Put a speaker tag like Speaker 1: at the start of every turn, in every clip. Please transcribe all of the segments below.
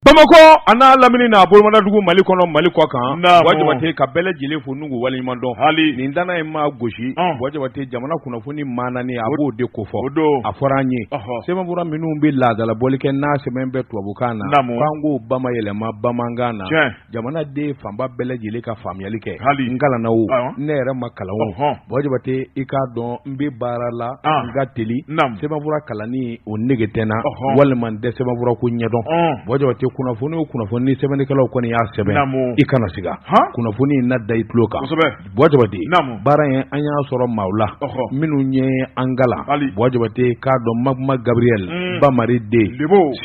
Speaker 1: Bamakɔ a n'a lamini n'a bolomadadugu Mali kɔnɔ Mali kɔ kan Buwa Jabate ka bɛɛ lajɛlen fo n'u k'u waleɲuman dɔn hali nin danna in maa gosi Buwa Jabate jamana kunnafoni maanani a b'o de kofɔ a fɔra an ye sɛbɛnfura minnu bɛ laadalabɔli kɛ n'a sɛbɛn bɛ tubabukan na k'an k'o bamayɛlɛma bamanankan na jamanaden fanba bɛɛ lajɛlen ka faamuyali kɛ hali n kalanna o ne yɛrɛ ma kalan o Buwa Jabate i k'a dɔn n bɛ baara la n ka teli sɛbɛnfura kalanni o nege tɛ n na walima n tɛ sɛbɛnfura ko ɲɛdɔn Buwa Jabate kunnafoni o kunnafoni ni sɛbɛnnikɛlaw kɔni y'a sɛbɛn i kana siga kunnafoni in na da i tulo kan Buwa Jabate baara in an y'a sɔrɔ maaw la minnu ye an kalan Buwa Jabate k'a dɔn Maguma Gabriel Bamari den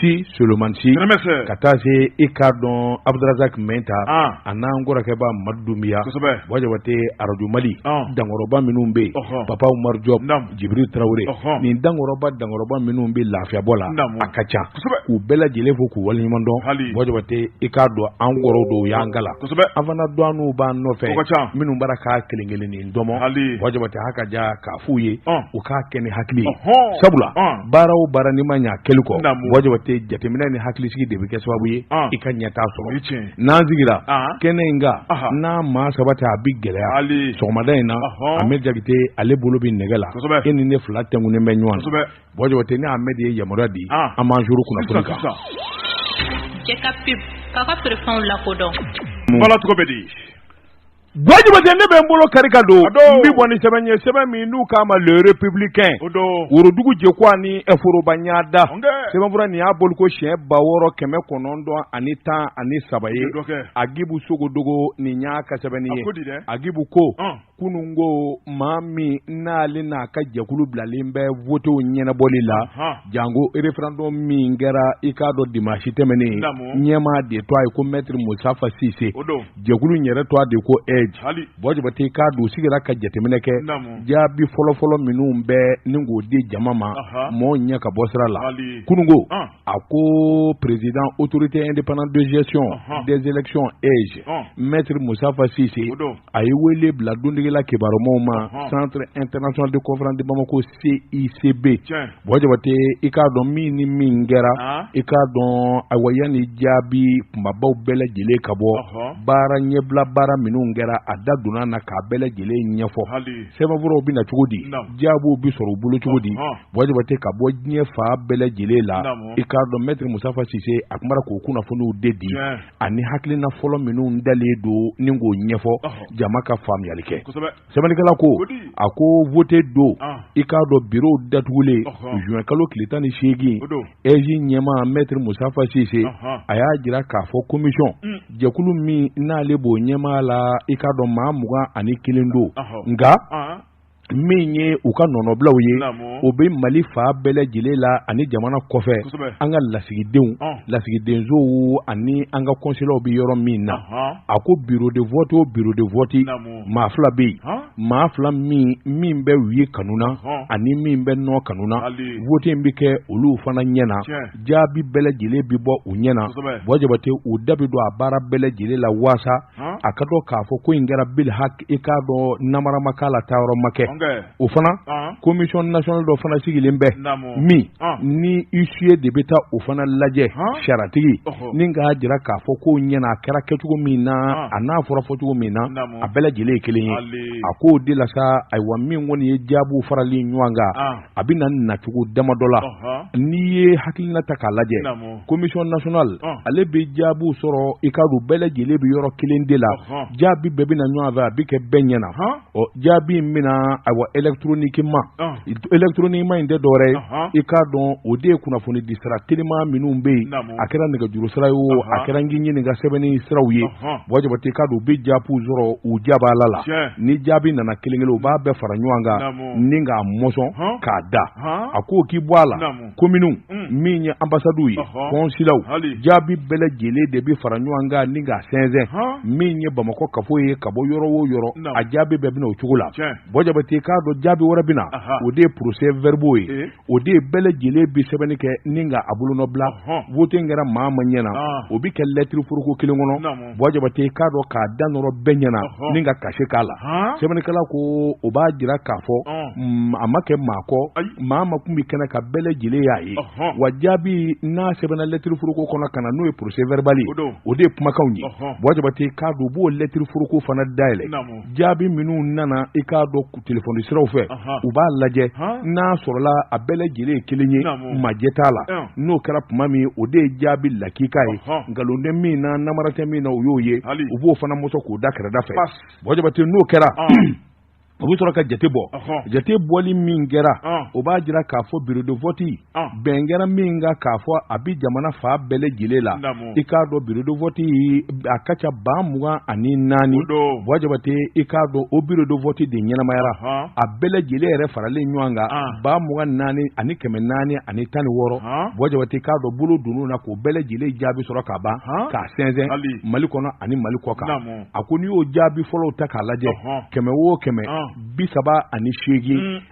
Speaker 1: Si Solomani Si ka taa se i k'a dɔn Abudrazak Mɛnta a n'an kɔrɔkɛba Madu Dunbiya Buwa Jabate arajo Mali dankɔrɔba minnu bɛ yen Papa Umaru Jɔp Jibiri Tarawele nin dankɔrɔba dankɔrɔba minnu bɛ lafiyabɔ la a ka ca k'u bɛɛ lajɛlen fo k'u waleɲuman dɔn Buwa Jabate i k'a dɔn an kɔrɔw dɔw y'an kalan an fana dɔgɔninw b'an nɔfɛ minnu bara k'a kelen kelennin dɔmɔ Buwa Jabate ha ka ja k'a f'u ye u k'a kɛ ni hakili ye sabula baara o baara n'i ma ɲɛ a kɛli kɔ Buwa Jabate jateminɛ ni hakilisigi de bɛ kɛ sababu ye i ka ɲɛtaa sɔrɔ n'an sigira kɛnɛ in kan n'a maa saba tɛ a bɛ gɛlɛya sɔgɔmada in na Ahmed Jakite ale bolo bɛ nɛgɛ la e ni ne fila tɛnkunnen bɛ ɲɔgɔn na Buwa Jabate ni Ahmed ye yamaruya di an b'an suru kunnafoni kan.
Speaker 2: Cɛ ka pub k'a ka feerefɛnw lakodɔn.
Speaker 1: Bala tɔgɔ bɛ di? Buwa Jabate ne bɛ n bolo kari ka don n bɛ bɔ ni sɛbɛn ye sɛbɛn min n'u k'a ma Le Républicain worodugu jɛkuwa ni foroba ɲada sɛbɛnfura nin y'a boliko siɲɛ 6913 ye Agibu Sogodogo nin y'a ka sɛbɛnni ye Agibu ko kunun ko maa min n'ale n'a ka jɛkulu bilalen bɛ votew ɲɛnabɔli la janko référendum min kɛra i k'a dɔn dimanche tɛmɛnen ɲɛmaa de tɔgɔ ye ko maître Moustapha Cissé jɛkulu in yɛrɛ tɔgɔ de ko AIGE Buwa Jabate i k'a dɔn u sigira ka jateminɛ kɛ jaabi fɔlɔfɔlɔ minnu bɛ ni k'o di jama ma mɔɔw ɲɛ ka bɔ sira la kununko a ko président autorité indépendante de gestion des élections AIGE maître Moustapha Cissé a ye wele bila dontigila kibarumaw ma centre international de conférence de Bamako CICB Buwa Jabate i k'a dɔn min ni min kɛra i k'a dɔn ayiwa yanni jaabi kunbabaw bɛɛ lajɛlen ka bɔ baara ɲɛbila baara minnu kɛra a da donna na k'a bɛɛ lajɛlen ɲɛfɔ sɛbɛnfuraw bɛ na cogo di jaabiw bɛ sɔrɔ u bolo cogo di Buwa Jabate ka bɔ diɲɛ fan bɛɛ lajɛlen la i k'a dɔn maître Moustapha Cissé a tun bara k'o kunnafoniw de di ani hakilina fɔlɔ minnu dalen don ni k'o ɲɛfɔ jama ka faamuyali kɛ sɛbɛnnikɛla ko a ko vote don i k'a dɔn bureau datugulen juin kalo tile 18 AIGE ɲɛmaa maître Moustapha Cissé a y'a jira k'a fɔ commission jɛkulu min n'ale b'o ɲɛmaa la i k'a dɔn maa 21 don nka min ye u ka nɔnɔbilaw ye o bɛ Mali fan bɛɛ lajɛlen la ani jamana kɔfɛ an ka lasigidenw lasigidensow ani an ka kɔnsilaw bɛ yɔrɔ min na a ko bureau de vote o bureau de vote maa fila bɛ yen maa fila min bɛ oui kanu na ani min bɛ non kanu na vote in bɛ kɛ olu fana ɲɛ na jaabi bɛɛ lajɛlen bɛ bɔ u ɲɛ na Buwa Jabate u da bɛ don a baara bɛɛ lajɛlen la waasa a ka dɔn k'a fɔ ko in kɛra bil hak i k'a dɔn namara ma k'a la taayɔrɔ ma kɛ o fana commission nationale dɔ fana sigilen bɛ min ni huissier de bɛ taa o fana lajɛ sariyatigi ni k'a jira k'a fɔ ko ɲɛna a kɛra kɛcogo min na a n'a fɔra fɔcogo min na a bɛɛ lajɛlen ye kelen ye a k'o de la sa ayiwa min kɔni ye jaabiw farali ɲɔgɔn kan a bɛ na nacogo damadɔ la n'i ye hakilina ta k'a lajɛ commission nationale ale bɛ jaabiw sɔrɔ i k'a dɔn bɛɛ lajɛlen bɛ yɔrɔ kelen de la jaabi bɛɛ bɛ na ɲɔgɔn fɛ a bɛ kɛ bɛɛ ɲɛ na ɔ jaabi in bɛna ayiwa électroniquement électroniquement in tɛ dɔwɛrɛ ye i k'a dɔn o de ye kunnafoni di sira teliman minnu bɛ yen a kɛra nɛgɛjuru sira ye o a kɛra n k'i ɲininka sɛbɛnni siraw ye Buwa Jabate i k'a dɔn u bɛ jaabiw sɔrɔ u jabala la ni jaabi nana kelen kelen u b'a bɛɛ fara ɲɔgɔn kan ni k'a mɔsɔn k'a da a ko k'i bɔ a la kominiw min ye anbasadiw ye kɔnsilaw jaabi bɛɛ lajɛlen de bɛ fara ɲɔgɔn kan ni k'a sɛnsɛn min ye Bamakɔ kafo ye ka bɔ yɔrɔ o yɔrɔ a jaabi bɛɛ bɛ na o cogo la Buwa Jabate Jabate k'a dɔn jaabi wɛrɛ bɛ na, o de ye procès verbaux ye, o de ye bɛɛ lajɛlen bɛ sɛbɛnni kɛ ni ka a bolonɔ bila vote in kɛra maa ma ɲɛ na, o bɛ kɛ lɛtiri foroko kelen kɔnɔ. Buwa Jabate k'a dɔn k'a da nɔrɔ bɛɛ ɲɛ na ni ka cachet k'a la. Sɛbɛnnikɛla ko o b'a jira k'a fɔ a ma kɛ maa kɔ, maa ma kun bɛ kɛnɛ kan, bɛɛ lajɛlen y'a ye. Wa jaabi n'a sɛbɛnna lɛtiri foroko kɔnɔ ka na, n'o ye procès verbal ye, o de ye kumakanw ye. Buwa Jabate k'a dɔn u b'o lɛtiri foroko fana dayɛlɛ, jaabi minnu nana i k'a dɔn telefɔni siraw fɛ, u b'a lajɛ n'a sɔrɔla a bɛɛ lajɛlen ye kelen ye, majɛ t'a la. N'o kɛra tuma min, o de ye jaabi lakika ye, nkalon tɛ min na, namara tɛ min na, o y'o ye, u b'o fana mɔsɔn k'o da kɛrɛda fɛ. Buwa Jabate, n'o kɛra, u bɛ sɔrɔ ka jate bɔ. Jate bɔli min kɛra, o b'a jira k'a fɔ bureau de vote bɛn kɛra min kan k'a fɔ a bɛ jamana fan bɛɛ lajɛlen la. I k'a dɔn bureau de vote a ka ca 24,000. Buwa Jabate, i k'a dɔn o bureau de vote de ɲɛnamayara, a bɛɛ lajɛlen yɛrɛ faralen ɲɔgɔn kan 24,416. Buwa Jabate k'a dɔn bolo donn'o na k'o bɛɛ lajɛlen jaabi sɔrɔ ka ban k'a sɛnsɛn Mali kɔnɔ ani Mali kɔ kan. A ko n'i y'o jaabi fɔlɔw ta k'a lajɛ, 100 o 100, 38,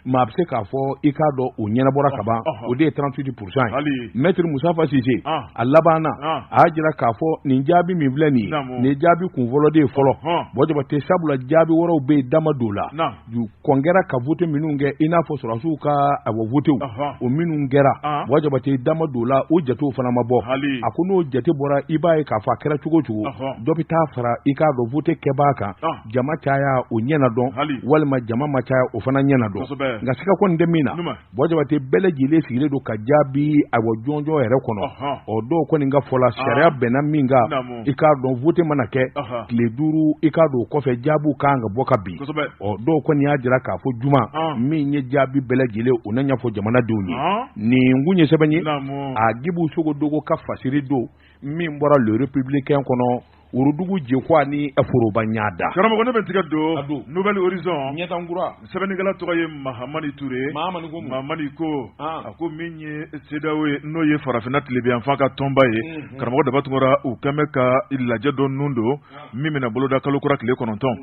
Speaker 1: maa bɛ se k'a fɔ i k'a dɔn o ɲɛnabɔra ka ban, o de ye 38% ye. Maître Musafa Sise a laban na, a y'a jira k'a fɔ nin jaabi min filɛ nin ye, nin ye jaabi kun fɔlɔ de ye fɔlɔ. Buwa Jabate, sabula jaabi wɛrɛw bɛ yen, dama don la, kɔn kɛra ka vote minnu kɛ, i n'a fɔ sɔrɔdasiw ka awɔ votew, o minnu kɛra, Buwa Jabate, dama don la, o jatew fana ma bɔ. A ko n'o jate bɔra, i b'a ye k'a fɔ a kɛra cogo o cogo, dɔ bɛ taa fara i k'a dɔn vote kɛbaa kan, jama caya o ɲɛ na dɔn, walima jama ma caya o fana ɲɛ na dɔn. Nka siga kɔni tɛ min na, Buwa Jabate, bɛɛ lajɛlen sigilen don ka jaabi awɔ jɔnjɔn yɛrɛ kɔnɔ. Ɔ dɔw kɔni ka fɔ la, sariya bɛnna min kan, i k'a dɔn vote mana kɛ tile 5, i k'a dɔn o kɔfɛ jaabiw kan ka bɔ ka bin. Ɔ dɔw kɔni y'a jira k'a fɔ juma min ye jaabi bɛɛ lajɛlen, o na ɲɛfɔ jamanadenw ye. Nin kun ye sɛbɛn ye, Agibu Sogodogo ka fasiri don, min bɔra Le Républicain kɔnɔ, Worodugu Jekwa ni foroba ɲada.
Speaker 3: Karamɔgɔ, ne bɛ tigɛ don Nouvel Horizon
Speaker 1: ɲɛtankura.
Speaker 3: Sɛbɛnnikɛla tɔgɔ ye Mahamani Ture.
Speaker 1: Mahamani ko
Speaker 3: Mahamani ko a ko min ye CEDEAO ye, n'o ye farafinna tilebinyanfan ka tɔnba ye, karamɔgɔ Daba Tunkara, u kɛn bɛ ka lajɛ dɔ nun don min bɛna boloda kalo kura tile 9.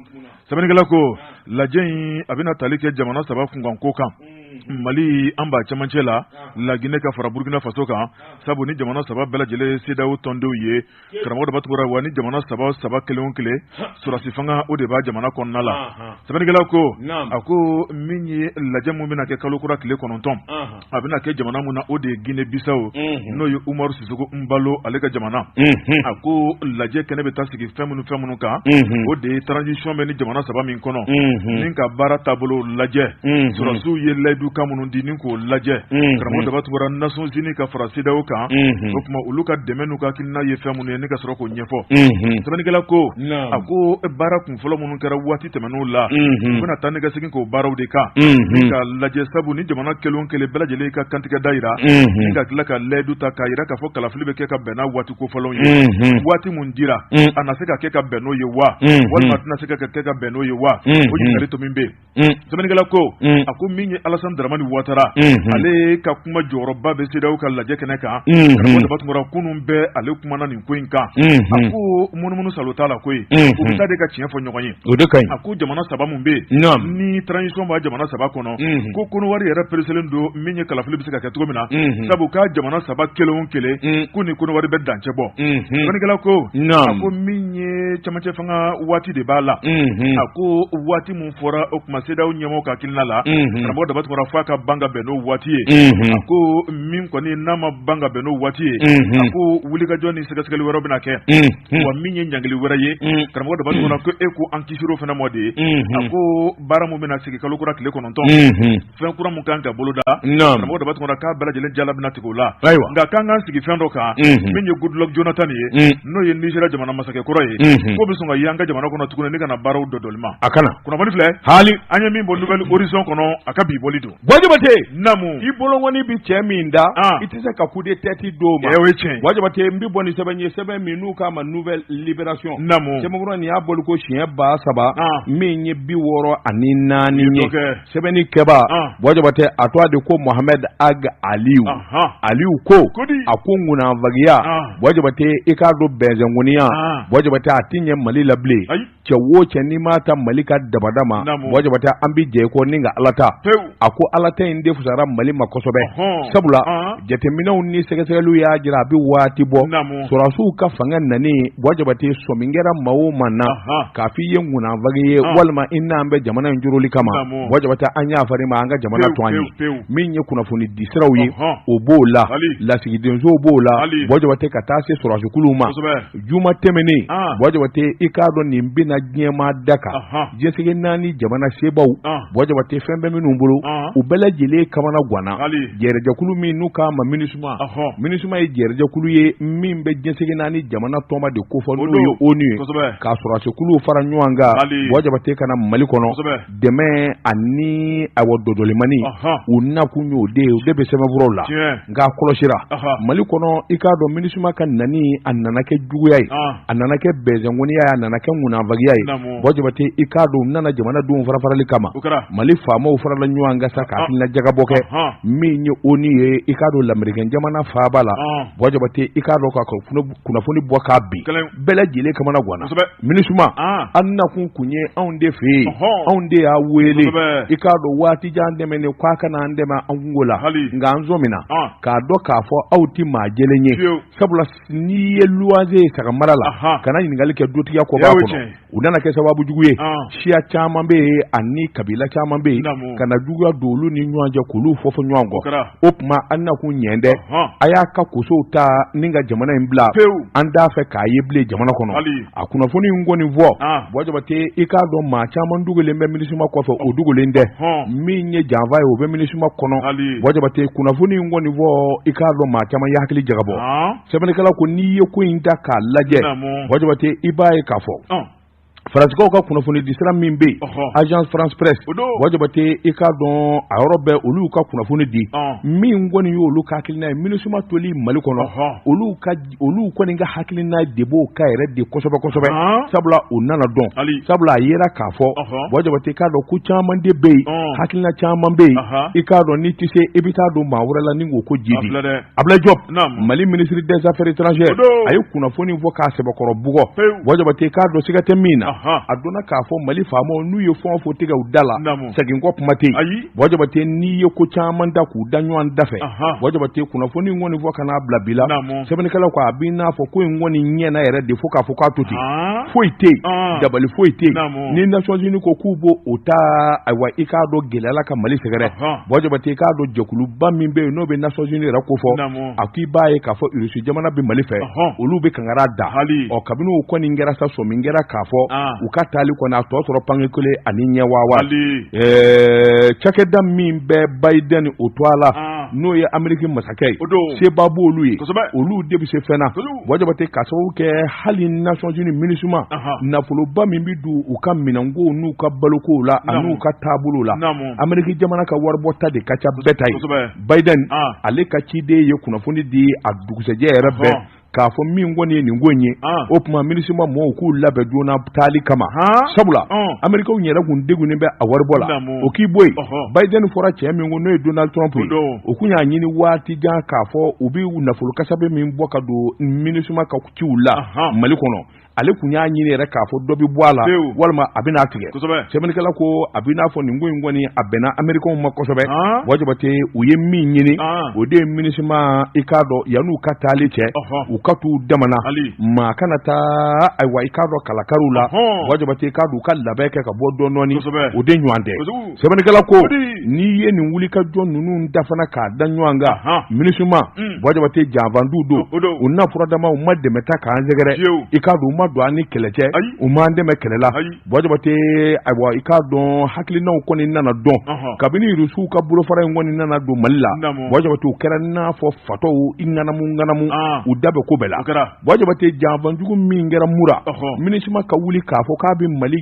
Speaker 3: Sɛbɛnnikɛla ko lajɛ in a bɛna tali kɛ jamana saba kunkanko kan, Mali an b'a cɛmancɛ la, Laginɛ ka fara Burukina Faso kan, sabu ni jamana saba bɛɛ lajɛlen ye CEDEAO tɔndenw ye. Karamɔgɔ Daba Tunkara, wa ni jamana saba saba kelen o kelen, sɔrɔdasi fanga o de b'a jamana kɔnɔna la. Sɛbɛnnikɛla ko a ko min ye lajɛ min bɛna kɛ kalo kura tile 9, a bɛna kɛ jamana min na, o de ye Guinée Bissau, n'o ye Umaru Sisoko Nbalo ale ka jamana. A ko lajɛ kɛnɛ bɛ taa sigi fɛn minnu kan, o de ye transition bɛ ni jamana saba min kɔnɔ, ni ka baara taabolo lajɛ, sɔrɔdasiw ye layidukan minnu di ni k'o lajɛ. Karamɔgɔ Daba Tunkara, Nations Unies ka fara CEDEAO kan, o tuma olu ka dɛmɛ n'u ka hakilina ye fɛn minnu ye, ni ka sɔrɔ k'o ɲɛfɔ. Sɛbɛnnikɛla ko a ko baara kun fɔlɔ minnu kɛra waati tɛmɛnenw la, u bɛna taa ni ka segin k'o baaraw de kan, ni ka lajɛ, sabu ni jamana kelen o kelen bɛɛ lajɛlen ka kantigɛ da jira, ni ka tila ka layidu ta k'a jira k'a fɔ kalafili bɛ kɛ ka bɛn n'a waati kofɔlenw ye. Waati min dira, a na se ka kɛ ka bɛn n'o ye wa, walima a tɛna se ka kɛ ka bɛn n'o ye wa? O ɲininkali to min bɛ yen. Sɛbɛnnikɛla ko a ko min ye Alassane Dramane Ouattara, ale ka kuma jɔyɔrɔba bɛ CEDEAO ka lajɛ kɛnɛ kan. Karamɔgɔ Daba Tunkara, kunun bɛɛ ale kumana nin ko in kan. A ko munumunu salo t'a la koyi, u bɛ taa de ka tiɲɛ fɔ ɲɔgɔn ye.
Speaker 1: O de ka ɲi.
Speaker 3: A ko jamana saba min bɛ yen ni transition b'a jamana saba kɔnɔ, ko Kɔnɔwari yɛrɛ pereselen don min ye kalafili bɛ se ka kɛ cogo min na, sabu k'a jamana saba kelen o kelen ko ni Kɔnɔwari bɛ dancɛ bɔ. Sɛbɛnnikɛla ko a ko min ye cɛmancɛ fanga waati de b'a la. A ko waati min fɔra o tuma CEDEAO ɲɛmɔgɔw ka hakilina la, karamɔgɔ Daba Tunkara, f'a ka ban ka bɛn n'o waati ye. A ko min kɔni n'a ma ban ka bɛn n'o waati ye, a ko wulikajɔ ni sɛgɛsɛgɛli wɛrɛ bɛna kɛ. Wa min ye ɲangili wɛrɛ ye, karamɔgɔ Daba Tunkara, ko e ko an kisir'o fana ma de ye. A ko baara min bɛna sigi kalo kura tile 9, fɛn kura min kan ka boloda, karamɔgɔ Daba Tunkara, k'a bɛɛ lajɛlen jala bɛna tigɛ o la. Nka k'an k'an sigi fɛn dɔ kan, min ye Goodluck Jonathan ye, n'o ye Nizeriya jamana masakɛ kɔrɔ ye, k'o bɛ sɔn ka ye an ka jamana kɔnɔ tuguni ni ka na baaraw dɔdɔlima.
Speaker 1: A kana
Speaker 3: kunnafoni filɛ
Speaker 1: hali
Speaker 3: an ye min bɔ Nouvel Horizon kɔnɔ, a ka bi bɔli don.
Speaker 1: Buwa Jabate,
Speaker 3: naamu,
Speaker 1: i bolonkɔni bɛ cɛ min da, i tɛ se ka coup de tête d'o ma.
Speaker 3: O ye tiɲɛ.
Speaker 1: Buwa Jabate, n bɛ bɔ ni sɛbɛn ye, sɛbɛn min n'u k'a ma Nouvelle Libération.
Speaker 3: Naamu,
Speaker 1: sɛbɛnkura nin y'a bɔli ko siɲɛ 3064 ye. Sɛbɛnni kɛba, Buwa Jabate, a tɔgɔ de ko Mohamed Ag Aliyu. Aliyu ko a ko ŋunanfagiya, Buwa Jabate, i k'a dɔn bɛnsɛnkoniya, Buwa Jabate, a tɛ ɲɛ Mali la bilen. Cɛ o cɛ n'i m'a ta Mali ka dabada ma,
Speaker 3: Naamu.
Speaker 1: Buwa Jabate an bɛ jɛ i kɔ ni ka Ala ta.
Speaker 3: Pewu.
Speaker 1: A ko Ala ta in de fisayara Mali ma kosɛbɛ.
Speaker 3: Ɔhɔn.
Speaker 1: Sabula
Speaker 3: An.
Speaker 1: jateminɛw ni sɛgɛsɛgɛliw y'a jira a bɛ waati bɔ.
Speaker 3: Naamu.
Speaker 1: Sɔrɔdasiw ka fanga nani Buwa Jabate sɔmi kɛra maa o maa na.
Speaker 3: Ahan.
Speaker 1: K'a f'i ye ŋunanfagi ye
Speaker 3: An.
Speaker 1: walima i n'an bɛ jamana in joroli kama.
Speaker 3: Naamu.
Speaker 1: Buwa Jabate an yafara i ma an ka jamana
Speaker 3: Pewu,
Speaker 1: to an ye.
Speaker 3: pewu, pewu.
Speaker 1: Min ye kunnafoni di siraw ye
Speaker 3: Ɔhɔn.
Speaker 1: o b'o la.
Speaker 3: Ali.
Speaker 1: Lasigidensow b'o la.
Speaker 3: Ali.
Speaker 1: Buwa Jabate ka taa se sɔrɔdasikuluw ma.
Speaker 3: Kosɛbɛ.
Speaker 1: Juma tɛmɛnen
Speaker 3: Ah.
Speaker 1: Buwa Jabate i k'a dɔn nin bɛna diɲɛmaa da kan
Speaker 3: Ahan.
Speaker 1: diɲɛ seleke naani jamana sebaw
Speaker 3: Ah.
Speaker 1: Buwa Jabate fɛn bɛ minnu bolo
Speaker 3: Ah.
Speaker 1: u bɛɛ lajɛlen kamana ganna
Speaker 3: Ali.
Speaker 1: jɛrɛjɛkulu min n'u k'a ma MINUSMA
Speaker 3: Ɔhɔn.
Speaker 1: MINUSMA ye jɛrɛjɛkulu ye min bɛ diɲɛ seleke naani jamana tɔnba de kofɔ
Speaker 3: O
Speaker 1: n'o
Speaker 3: don.
Speaker 1: ye ONU ye
Speaker 3: Kosɛbɛ.
Speaker 1: k'a sɔrɔdasikuluw fara ɲɔgɔn kan
Speaker 3: Ali.
Speaker 1: Buwa Jabate ka na Mali kɔnɔ
Speaker 3: Kosɛbɛ.
Speaker 1: dɛmɛ ani awa dɔdɔlimani
Speaker 3: Ɔhɔn.
Speaker 1: u nakun y'o de ye o de bɛ sɛbɛnfuraw la
Speaker 3: Tiɲɛ.
Speaker 1: nka a kɔlɔsira
Speaker 3: Ɔhɔn.
Speaker 1: Mali kɔnɔ i k'a dɔn MINUSMA ka nani a nana kɛ juguya ye
Speaker 3: Ah.
Speaker 1: a nana kɛ bɛnsɛnkɔniya ye a nana kɛ ŋunanfagiya ye
Speaker 3: Naamu.
Speaker 1: Buwa Jabate i k'a dɔn u nana jamanadenw farafarali kama
Speaker 3: O kɛra.
Speaker 1: Mali faamaw farala ɲɔgɔn kan sa ka
Speaker 3: Ah.
Speaker 1: hakilina jagabɔ kɛ
Speaker 3: Ɔhɔn.
Speaker 1: min ye ONU ye i k'a dɔn lamerikɛn jamana faaba la
Speaker 3: Ah.
Speaker 1: Buwa Jabate i k'a dɔn ka kunnafoni bɔ k'a bin
Speaker 3: Kelen.
Speaker 1: bɛɛ lajɛlen kamana ganna
Speaker 3: Kosɛbɛ.
Speaker 1: MINUSMA
Speaker 3: Ah.
Speaker 1: an nakun kun ye anw de fɛ yen
Speaker 3: Ɔhɔn.
Speaker 1: anw de y'a wele
Speaker 3: Kosɛbɛ.
Speaker 1: i k'a dɔn waati jan tɛmɛnen k'a ka na an dɛmɛ an kunko la
Speaker 3: Hali.
Speaker 1: nka an sɔmina
Speaker 3: Ah.
Speaker 1: k'a dɔn k'a fɔ aw tɛ maa jɛlen ye
Speaker 3: Fiyewu.
Speaker 1: sabula n'i ye luwanse ye saga mara la
Speaker 3: Ahan.
Speaker 1: kana ɲininkali kɛ dutigiya ko b'a
Speaker 3: Ya, o ye
Speaker 1: kɔnɔ
Speaker 3: tiɲɛ ye.
Speaker 1: u nana kɛ sababu jugu ye
Speaker 3: Ah.
Speaker 1: siya caman bɛ yen ani kabila caman bɛ yen
Speaker 3: Naamu.
Speaker 1: ka na juguya don olu ni ɲɔgɔn cɛ k'olu fɔ fɔ ɲɔgɔn kɔ
Speaker 3: O kɛra.
Speaker 1: o tuma an nakun ɲɛ dɛ
Speaker 3: Ɔhɔn.
Speaker 1: a y'a ka kosow ta ni ka jamana in bila
Speaker 3: Pewu.
Speaker 1: an t'a fɛ k'a ye bilen jamana kɔnɔ
Speaker 3: Hali.
Speaker 1: a kunnafoni in kɔni fɔ
Speaker 3: Ah.
Speaker 1: Buwa Jabate i k'a dɔn maa caman dogolen bɛ MINUSMA kɔfɛ o dogolen tɛ
Speaker 3: Ɔhɔn.
Speaker 1: min ye janfa ye o bɛ MINUSMA kɔnɔ
Speaker 3: Hali.
Speaker 1: Buwa Jabate kunnafoni in kɔni fɔ i k'a dɔn maa caman ye hakili jagabɔ
Speaker 3: Ah.
Speaker 1: sɛbɛnnikɛla ko n'i ye ko in ta k'a lajɛ
Speaker 3: Naamu.
Speaker 1: Buwa Jabate i b'a ye k'a fɔ
Speaker 3: Ɔn.
Speaker 1: Faransikaw ka kunnafoni di sira min bɛ yen
Speaker 3: Ɔhɔ.
Speaker 1: Agence France Presse
Speaker 3: O don.
Speaker 1: Buwa Jabate i k'a dɔn a yɔrɔ bɛɛ olu y'u ka kunnafoni di
Speaker 3: Ɔn.
Speaker 1: min kɔni y'olu ka hakilina ye MINUSMA toli Mali kɔnɔ
Speaker 3: Ɔhɔ.
Speaker 1: olu ka olu kɔni ka hakilina de b'o ka yɛrɛ de kosɛbɛ kosɛbɛ
Speaker 3: Ɔn.
Speaker 1: sabula o nana dɔn
Speaker 3: Ali.
Speaker 1: sabula a yera k'a fɔ
Speaker 3: Ɔhɔ.
Speaker 1: Buwa Jabate i k'a dɔn ko caman de bɛ yen
Speaker 3: Ɔn.
Speaker 1: hakilina caman bɛ yen
Speaker 3: Aha.
Speaker 1: i k'a dɔn n'i tɛ se i bɛ taa don maa wɛrɛ la ni k'o ko
Speaker 3: A
Speaker 1: jidi
Speaker 3: filɛ dɛ.
Speaker 1: Ablaye Diop
Speaker 3: Naamu.
Speaker 1: Mali ministre des affaires étrangères
Speaker 3: O don.
Speaker 1: a ye kunnafoni fɔ k'a sɛbɛkɔrɔ bugɔ
Speaker 3: Pewu.
Speaker 1: Buwa Jabate i k'a dɔn siga tɛ min na
Speaker 3: Ahan.
Speaker 1: a dɔnna k'a fɔ Mali faamaw n'u ye fɛn o fɛn tigɛ u da la
Speaker 3: Naamu.
Speaker 1: segin kɔ kuma tɛ yen
Speaker 3: Ayi.
Speaker 1: Buwa Jabate n'i ye ko caman da k'u da ɲɔgɔn da fɛ
Speaker 3: Ahan.
Speaker 1: Buwa Jabate kunnafoni in kɔni fɔ ka n'a bila bi la
Speaker 3: Naamu.
Speaker 1: sɛbɛnnikɛlaw ko a b'i n'a fɔ ko in kɔni ɲɛna yɛrɛ de fo k'a fɔ k'a to ten
Speaker 3: Ah.
Speaker 1: foyi tɛ yen
Speaker 3: Ah.
Speaker 1: dabali foyi tɛ yen
Speaker 3: Naamu.
Speaker 1: ni Nations Unies ko k'u b'o o ta ayiwa i k'a dɔn gɛlɛya la ka Mali sɛgɛrɛ
Speaker 3: Ahan.
Speaker 1: Buwa Jabate i k'a dɔn jɛkuluba min bɛ yen n'o bɛ Nations Unies yɛrɛ kofɔ
Speaker 3: Naamu.
Speaker 1: a k'i b'a ye k'a fɔ Russie jamana bɛ Mali fɛ
Speaker 3: Ɔhɔn.
Speaker 1: olu bɛ kankari da
Speaker 3: Hali.
Speaker 1: ɔ kabini o kɔni kɛra sa sɔmi kɛra k'a fɔ
Speaker 3: Ah.
Speaker 1: u ka taali kɔni a tɔ sɔrɔ pankekele ani ɲɛwawa
Speaker 3: Ali.
Speaker 1: ɛɛ cakɛda min bɛ Biden o to a la
Speaker 3: Ah.
Speaker 1: n'o ye Ameriki masakɛ ye
Speaker 3: O don.
Speaker 1: seba b'olu ye
Speaker 3: Kosɛbɛ.
Speaker 1: olu de bɛ se fɛn na
Speaker 3: Kojugu.
Speaker 1: Buwa Jabate k'a sababu kɛ hali Nations Unies MINUSMA
Speaker 3: Ahan.
Speaker 1: nafoloba min bɛ don u ka minɛnkow n'u ka balokow la
Speaker 3: Naamu.
Speaker 1: an'u ka taabolow la
Speaker 3: Naamu.
Speaker 1: Ameriki jamana ka waribɔta de ka ca bɛɛ ta ye
Speaker 3: Kosɛbɛ.
Speaker 1: Biden
Speaker 3: Ah.
Speaker 1: ale ka ciden ye kunnafoni di a dugusɛjɛ yɛrɛ bɛɛ
Speaker 3: Ɔhɔn.
Speaker 1: k'a fɔ min kɔni ye nin ko in ye
Speaker 3: Ah.
Speaker 1: o tuma MINUSMA mɔgɔw k'u labɛn joona taali kama
Speaker 3: Han.
Speaker 1: sabula
Speaker 3: Ɔn.
Speaker 1: Amerikaw yɛrɛ kun degunnen bɛ a waribɔ la
Speaker 3: Naamu.
Speaker 1: o k'i bɔ yen
Speaker 3: Ɔhɔ.
Speaker 1: Biden fɔra cɛ min ko n'o ye Donald Trump ye
Speaker 3: O don.
Speaker 1: o kun y'a ɲini waati jan k'a fɔ u bɛ nafolo kasabe min bɔ ka don MINUSMA ka ciw la
Speaker 3: Ahan.
Speaker 1: Mali kɔnɔ ale kun y'a ɲini yɛrɛ k'a fɔ dɔ bɛ bɔ a la
Speaker 3: Pewu.
Speaker 1: walima a bɛna a tigɛ
Speaker 3: Kosɛbɛ.
Speaker 1: sɛbɛnnikɛla ko a bɛ n'a fɔ nin ko in kɔni a bɛnna Amerikaw ma kosɛbɛ
Speaker 3: Han.
Speaker 1: Buwa Jabate u ye min ɲini
Speaker 3: Ah.
Speaker 1: o de ye MINUSMA i k'a dɔn yann'u ka taali cɛ
Speaker 3: Ɔhɔ.
Speaker 1: u ka t'u damana
Speaker 3: Ali.
Speaker 1: maa kana taa ayiwa i k'a dɔn kalakariw la
Speaker 3: Ɔhɔn.
Speaker 1: Buwa Jabate i k'a dɔn u ka labɛn kɛ ka bɔ dɔɔni dɔɔni
Speaker 3: Kosɛbɛ.
Speaker 1: o de ɲɔgɔn tɛ
Speaker 3: Kojugu.
Speaker 1: sɛbɛnnikɛla ko
Speaker 3: O de.
Speaker 1: n'i ye nin wulikajɔ ninnu da fana k'a da ɲɔgɔn kan
Speaker 3: Ahan.
Speaker 1: MINUSMA
Speaker 3: Mm.
Speaker 1: Buwa Jabate janfanduw don
Speaker 3: O don.
Speaker 1: u na furadama u ma dɛmɛ ta k'an sɛgɛrɛ
Speaker 3: Fiyewu.
Speaker 1: i k'a dɔn u ma don an ni kɛlɛ cɛ
Speaker 3: Ayi.
Speaker 1: u m'an dɛmɛ kɛlɛ la
Speaker 3: Ayi.
Speaker 1: Buwa Jabate ayiwa i k'a dɔn hakilinaw kɔni nana dɔn
Speaker 3: Ɔhɔn.
Speaker 1: kabini Rusiw ka bolofara in kɔni nana don Mali la
Speaker 3: Naamu.
Speaker 1: Buwa Jabate u kɛra n'a fɔ fatɔw i ŋanamu ŋanamu
Speaker 3: Ah.
Speaker 1: u da bɛ ko bɛɛ la
Speaker 3: O kɛra.
Speaker 1: Buwa Jabate janfanjugu min kɛra Mura
Speaker 3: Ɔhɔ.
Speaker 1: MINUSMA ka wuli k'a fɔ k'a bɛ Mali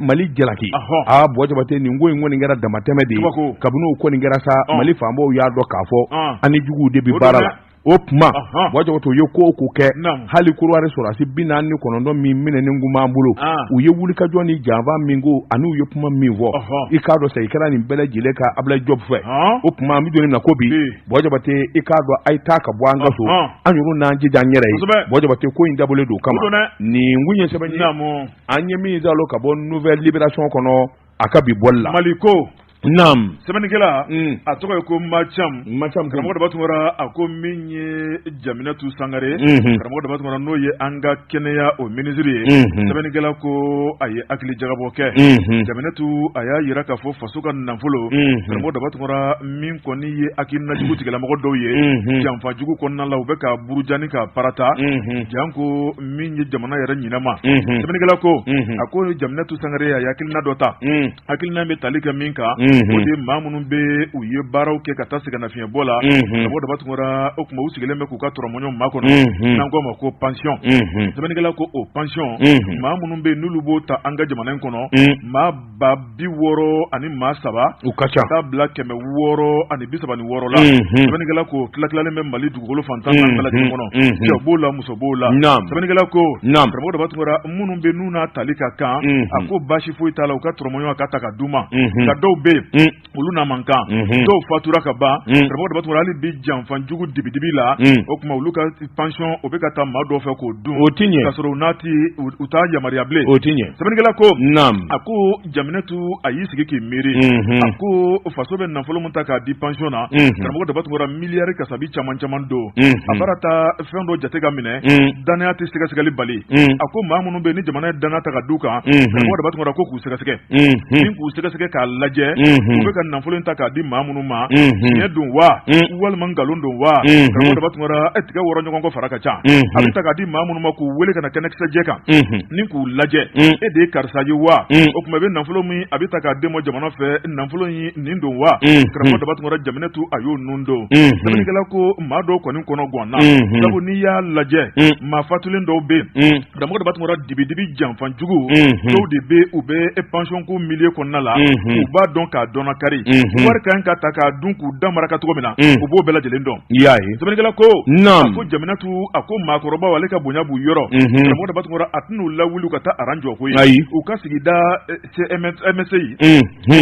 Speaker 1: Mali jalaki
Speaker 3: Ɔhɔ.
Speaker 1: aa Buwa Jabate nin ko in kɔni kɛra damatɛmɛ de ye
Speaker 3: Kabako.
Speaker 1: kabini o kɔni kɛra sa
Speaker 3: Ɔn.
Speaker 1: Mali faamaw y'a dɔn k'a fɔ
Speaker 3: Ɔn.
Speaker 1: an ni juguw de bɛ
Speaker 3: O don
Speaker 1: baara
Speaker 3: dɛ.
Speaker 1: la. O tuma Buwa Jabate, u ye ko o ko kɛ, hali Korowari sɔrɔdasi 49 min minɛnen kun b'an bolo, u ye wulikajɔ ni janfa min ko ani u ye kuma min fɔ, i k'a dɔn segin kɛra nin bɛɛ lajɛlen kan Abulayi Jɔpu fɛ. O tuma an bɛ don min na ko bi, Buwa Jabate, i k'a dɔn a ye taa ka bɔ an ka so, an yɛrɛ n'an jija an yɛrɛ ye. Buwa Jabate, ko in dabɔlen don o kama. Nin kun ye sɛbɛn ye an ye min sɔrɔ ka bɔ Nouvelle Libération kɔnɔ a ka bi bɔli la.
Speaker 3: Mali ko
Speaker 1: Naam.
Speaker 3: Sɛbɛnnikɛla a tɔgɔ ye ko Macam. Macam karamɔgɔ Daba Tunkara, a ko min ye Jaminatu Sangare, karamɔgɔ Daba Tunkara, n'o ye an ka kɛnɛya o minisiri ye. Sɛbɛnnikɛla ko a ye hakili jagabɔ kɛ. Jaminatu a y'a jira k'a fɔ faso ka nafolo, karamɔgɔ Daba Tunkara, min kɔni ye hakilina jugu tigilamɔgɔ dɔw ye janfa jugu kɔnɔna la, u bɛ ka buruja ni ka parata janko min ye jamana yɛrɛ ɲinɛ ma. Sɛbɛnnikɛla ko a ko Jaminatu Sangare a ye hakilina dɔ ta. Hakilina bɛ tali kɛ min kan, o de ye maa minnu bɛ u ye baaraw kɛ ka taa sɛgɛnnafiɲɛbɔ la, karamɔgɔ Daba Tunkara, o tuma u sigilen bɛ k'u ka tɔrɔmɔɲɔ makɔnɔ, n'an k'o ma ko pension. Sɛbɛnnikɛla ko o pension, maa minnu bɛ yen n'olu b'o ta an ka jamana in kɔnɔ, maa 63000,
Speaker 1: u ka ca,
Speaker 3: ka taa bila 636 la. Sɛbɛnnikɛla ko tilatilalen bɛ Mali dugukolo fan tan bɛɛ lajɛlen kɔnɔ, cɛ b'o la, muso b'o la. Sɛbɛnnikɛla ko, karamɔgɔ Daba Tunkara, minnu bɛ n'u n'a tali ka kan, a ko baasi foyi t'a la, u ka tɔrɔmɔɲɔ a ka ta ka d'u ma. Nka dɔw bɛ yen, olu n'a man kan, dɔw fatura ka ban, karamɔgɔ Daba Tunkara, hali bi janfa jugu dibidibi la, o tuma olu ka pension o bɛ ka taa maa dɔw fɛ k'o dun,
Speaker 1: o tɛ ɲɛ,
Speaker 3: k'a sɔrɔ u n'a ti u t'a yamaruya bilen,
Speaker 1: o tɛ ɲɛ.
Speaker 3: Sɛbɛnnikɛla ko, a ko Jaminatu a y'i sigi k'i miiri, a ko faso bɛ nafolo min ta k'a di pension na, karamɔgɔ Daba Tunkara, miliyari kasabi caman caman don. A bara taa fɛn dɔ jate ka minɛ, dannaya tɛ sɛgɛsɛgɛli bali. A ko maa minnu bɛ ni jamana ye dannaya ta ka d'u kan, karamɔgɔ Daba Tunkara, ko k'u sɛgɛsɛgɛ, ni k'u sɛgɛsɛgɛ k'a lajɛ, u bɛ ka nafolo in ta k'a di maa minnu ma, tiɲɛ don wa walima nkalon don wa? Karamɔgɔ Daba Tunkara, e tigɛ wɔrɔ ɲɔgɔn kɔ fara ka ca. A bɛ ta k'a di maa minnu ma, k'u wele ka na kɛnɛkisɛjɛ kan ni k'u lajɛ, e de ye karisa ye wa? O tuma i bɛ nafolo min a bɛ ta k'a d'e ma jamana fɛ, nafolo in nin don wa? Karamɔgɔ Daba Tunkara, Jaminatu a y'o nun don. Sɛbɛnnikɛla ko maa dɔw kɔni kɔnɔ ganna, sabu n'i y'a lajɛ, maa fatulen dɔw bɛ yen, karamɔgɔ Daba Tunkara, dibidibi janfa jugu dɔw de bɛ, u bɛ pension ko milieu kɔnɔna la, u b'a dɔn k'a dɔn kari wari ka kan ka ta k'a dun k'u da mara ka cogo min na, u b'o bɛɛ lajɛlen dɔn.
Speaker 1: I y'a ye.
Speaker 3: Sɛbɛnnikɛla ko, a ko Jaminatu, a ko maakɔrɔbaw, ale ka bonya b'u yɔrɔ, karamɔgɔ Daba Tunkara, a tɛn'u lawuli ka taa aran jɔ ko ye u ka sigida CMSI,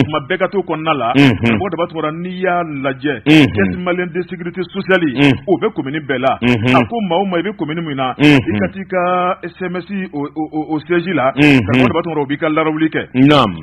Speaker 3: kuma bɛɛ ka t'o kɔnɔna la. Karamɔgɔ Daba Tunkara, n'i y'a lajɛ, Caisse malienne de sécurité sociale, o bɛ commune bɛɛ la. A ko maa o maa i bɛ commune min na, i ka t'i ka CMSI o siège la, karamɔgɔ Daba Tunkara, o b'i ka larawuli kɛ.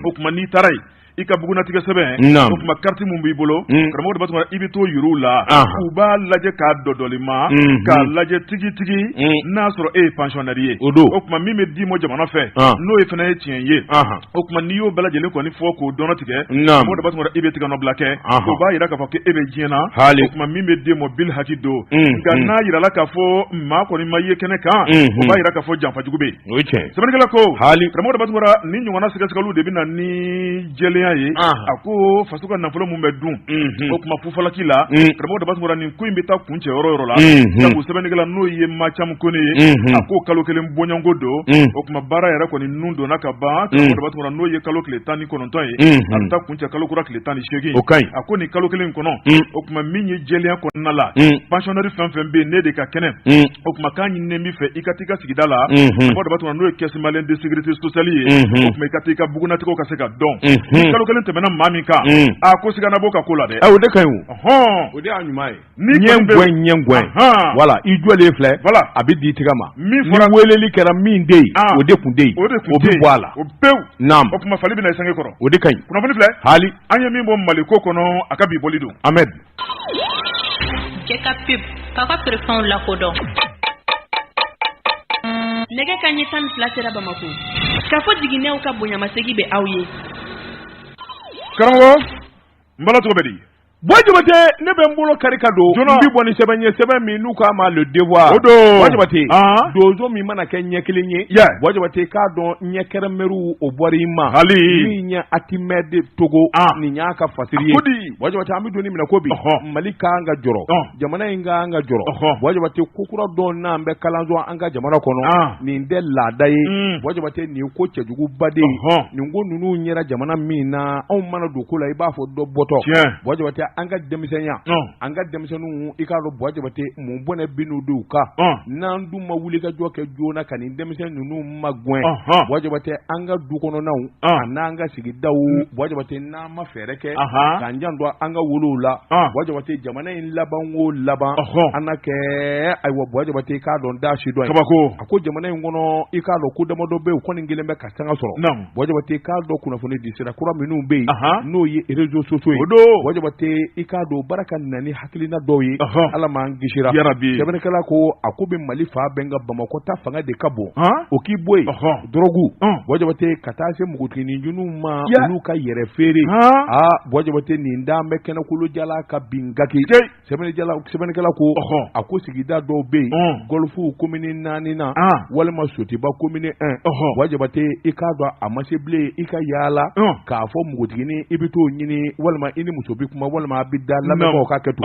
Speaker 3: O tuma n'i taara yen, i ka bugunnatigɛ sɛbɛn, o tuma carte min b'i bolo, karamɔgɔ Daba Tunkara, i bɛ t'o yir'u la, u b'a lajɛ k'a dɔdɔlima, k'a lajɛ tigitigi n'a sɔrɔ e ye pensionnaire ye.
Speaker 1: O don.
Speaker 3: O tuma min bɛ d'i ma jamana fɛ, n'o ye fana ye tiɲɛ ye, o tuma n'i y'o bɛɛ lajɛlen kɔni fɔ k'o dɔnɔ tigɛ, karamɔgɔ Daba Tunkara, i bɛ tigɛnɔbila kɛ, o b'a jira k'a fɔ k'e bɛ diɲɛ na. O tuma min bɛ d'e ma bil haki don. Nka n'a jirala k'a fɔ maa kɔni ma ye kɛnɛ kan, o b'a jira k'a fɔ janfa jugu bɛ yen.
Speaker 1: O ye tiɲɛ.
Speaker 3: Sɛbɛnnikɛla ko, haali, karamɔgɔ Daba Tunkara, nin ɲɔgɔnna sɛgɛsɛgɛliw de bɛ na ni jɛlenya ye. A ko faso ka nafolo min bɛ dun, o tuma fufalaki la, karamɔgɔ Daba Tunkara, nin ko in bɛ taa kuncɛ yɔrɔ yɔrɔ la. Sabu sɛbɛnnikɛla n'o ye Macamu Kone ye, a ko kalo kelen bɔɲɔgɔnko don. O tuma baara yɛrɛ kɔni nun donna ka ban, karamɔgɔ Daba Tunkara, n'o ye kalo tile 19 ye, a bɛ taa kuncɛ kalo kura tile 18.
Speaker 1: O ka ɲi.
Speaker 3: A ko nin kalo kelen in kɔnɔ, o tuma min ye jɛlenya kɔnɔna la, pensionnaire fɛn fɛn bɛ yen, ne de ka kɛnɛ, o tuma k'a ɲininen b'i fɛ i ka t'i ka sigida la, karamɔgɔ Daba Tunkara, n'o ye Caisse malienne de sécurité sociale ye, o tuma i ka t'i ka bugunnatigɛw ka se ka dɔn. Ni kalo kelen tɛmɛna maa min kan, a ko siga na b'o ka ko la dɛ.
Speaker 1: O de ka ɲi, o de y'a ɲuman ye.
Speaker 3: Ni
Speaker 1: ɲɛ gɛn ɲɛ gɛn, voilà, i jɔlen filɛ,
Speaker 3: voilà,
Speaker 1: a bɛ di i tɛgɛ ma.
Speaker 3: Min fɔra,
Speaker 1: ni weleli kɛra min tɛ yen, o de kun tɛ yen,
Speaker 3: o de kun
Speaker 1: o bɛ bɔ a la
Speaker 3: o pewu.
Speaker 1: Naam.
Speaker 3: O tuma fali bɛ na i sange kɔrɔ.
Speaker 1: O de ka ɲi.
Speaker 3: Kunnafoni filɛ
Speaker 1: haali,
Speaker 3: an ye min bɔ Mali ko kɔnɔ, a ka bi bɔli don.
Speaker 1: Ahmed.
Speaker 2: Cɛ ka pub k'a ka feerefɛnw lakodɔn.
Speaker 4: Nɛgɛ kanɲɛ 12 sera Bamakɔ. Kafo jiginɛw ka bonyamasegin bɛ aw ye.
Speaker 3: Karamɔgɔ n bala, cogo bɛ di?
Speaker 1: Buwa Jabate, ne bɛ n bolo kari ka don.
Speaker 3: Joona.
Speaker 1: N bɛ bɔ ni sɛbɛn ye, sɛbɛn min n'u k'a ma Le Devoir.
Speaker 3: O don.
Speaker 1: Buwa Jabate, donso min mana kɛ ɲɛ kelen ye. Buwa Jabate, k'a dɔn ɲɛ kɛrɛmɛriw o bɔra i ma.
Speaker 3: Hali.
Speaker 1: Min ye Atimed Togo. Nin y'a ka fasiri ye.
Speaker 3: A ko di?
Speaker 1: Buwa Jabate, an bɛ don min na ko bi. Mali ka kan ka jɔrɔ. Jamana in ka kan ka jɔrɔ. Buwa Jabate, ko kura dɔ n'an bɛ kalanso an ka jamana kɔnɔ. Nin tɛ laada ye. Buwa Jabate, nin ye ko cɛjuguba de ye. Nin ko ninnu yera jamana min na, anw mana don ko la, i b'a fɔ dɔ bɔtɔ.
Speaker 3: Tiɲɛ.
Speaker 1: Buwa Jabate, an ka denmisɛnya, an ka denmisɛnninw, i k'a dɔn Buwa Jabate, mun bɔnɛ bin'u don u kan, n'an dun ma wuli ka jɔ kɛ joona ka nin denmisɛn ninnu magɛn, Buwa Jabate, an ka du kɔnɔnaw an'an ka sigidaw, Buwa Jabate, n'an ma fɛɛrɛ kɛ k'an janto an ka wolow la, Buwa Jabate, jamana in laban o laban an na kɛ, ayiwa Buwa Jabate, i k'a dɔn da si dɔ ye
Speaker 3: kabako.
Speaker 1: A ko jamana in kɔnɔ, i k'a dɔn ko damadɔ bɛ yen, u kɔni kelen bɛ ka sanga sɔrɔ. Buwa Jabate, k'a dɔn kunnafoni di sira kura minnu bɛ yen, n'o ye réseaux sociaux ye,
Speaker 3: o don.
Speaker 1: Buwa Jabate, i k'a dɔn baara ka na ni hakilina dɔw ye, Ala m'an kisira.
Speaker 3: Yarabi.
Speaker 1: Sɛbɛnnikɛla ko a ko bɛ Mali fan bɛɛ, nka Bamakɔ ta fanga de ka bon. O k'i bɔ yen, dɔrɔgu, Buwa Jabate, ka taa se npogotiginin junuw ma, olu ka yɛrɛ feere. Aa Buwa Jabate, nin dan bɛ kɛnɛkolo jala ka bin gaki. Sɛbɛnnikɛla ko a ko sigida dɔw bɛ yen, Golf komini 4 na walima Sotiba komini 1, Buwa Jabate, i k'a dɔn a ma se bilen i ka yaala k'a fɔ npogotiginin i bɛ t'o ɲini, walima i ni muso bɛ kuma, walima a bɛ da lamɛnbagaw ka kɛ to.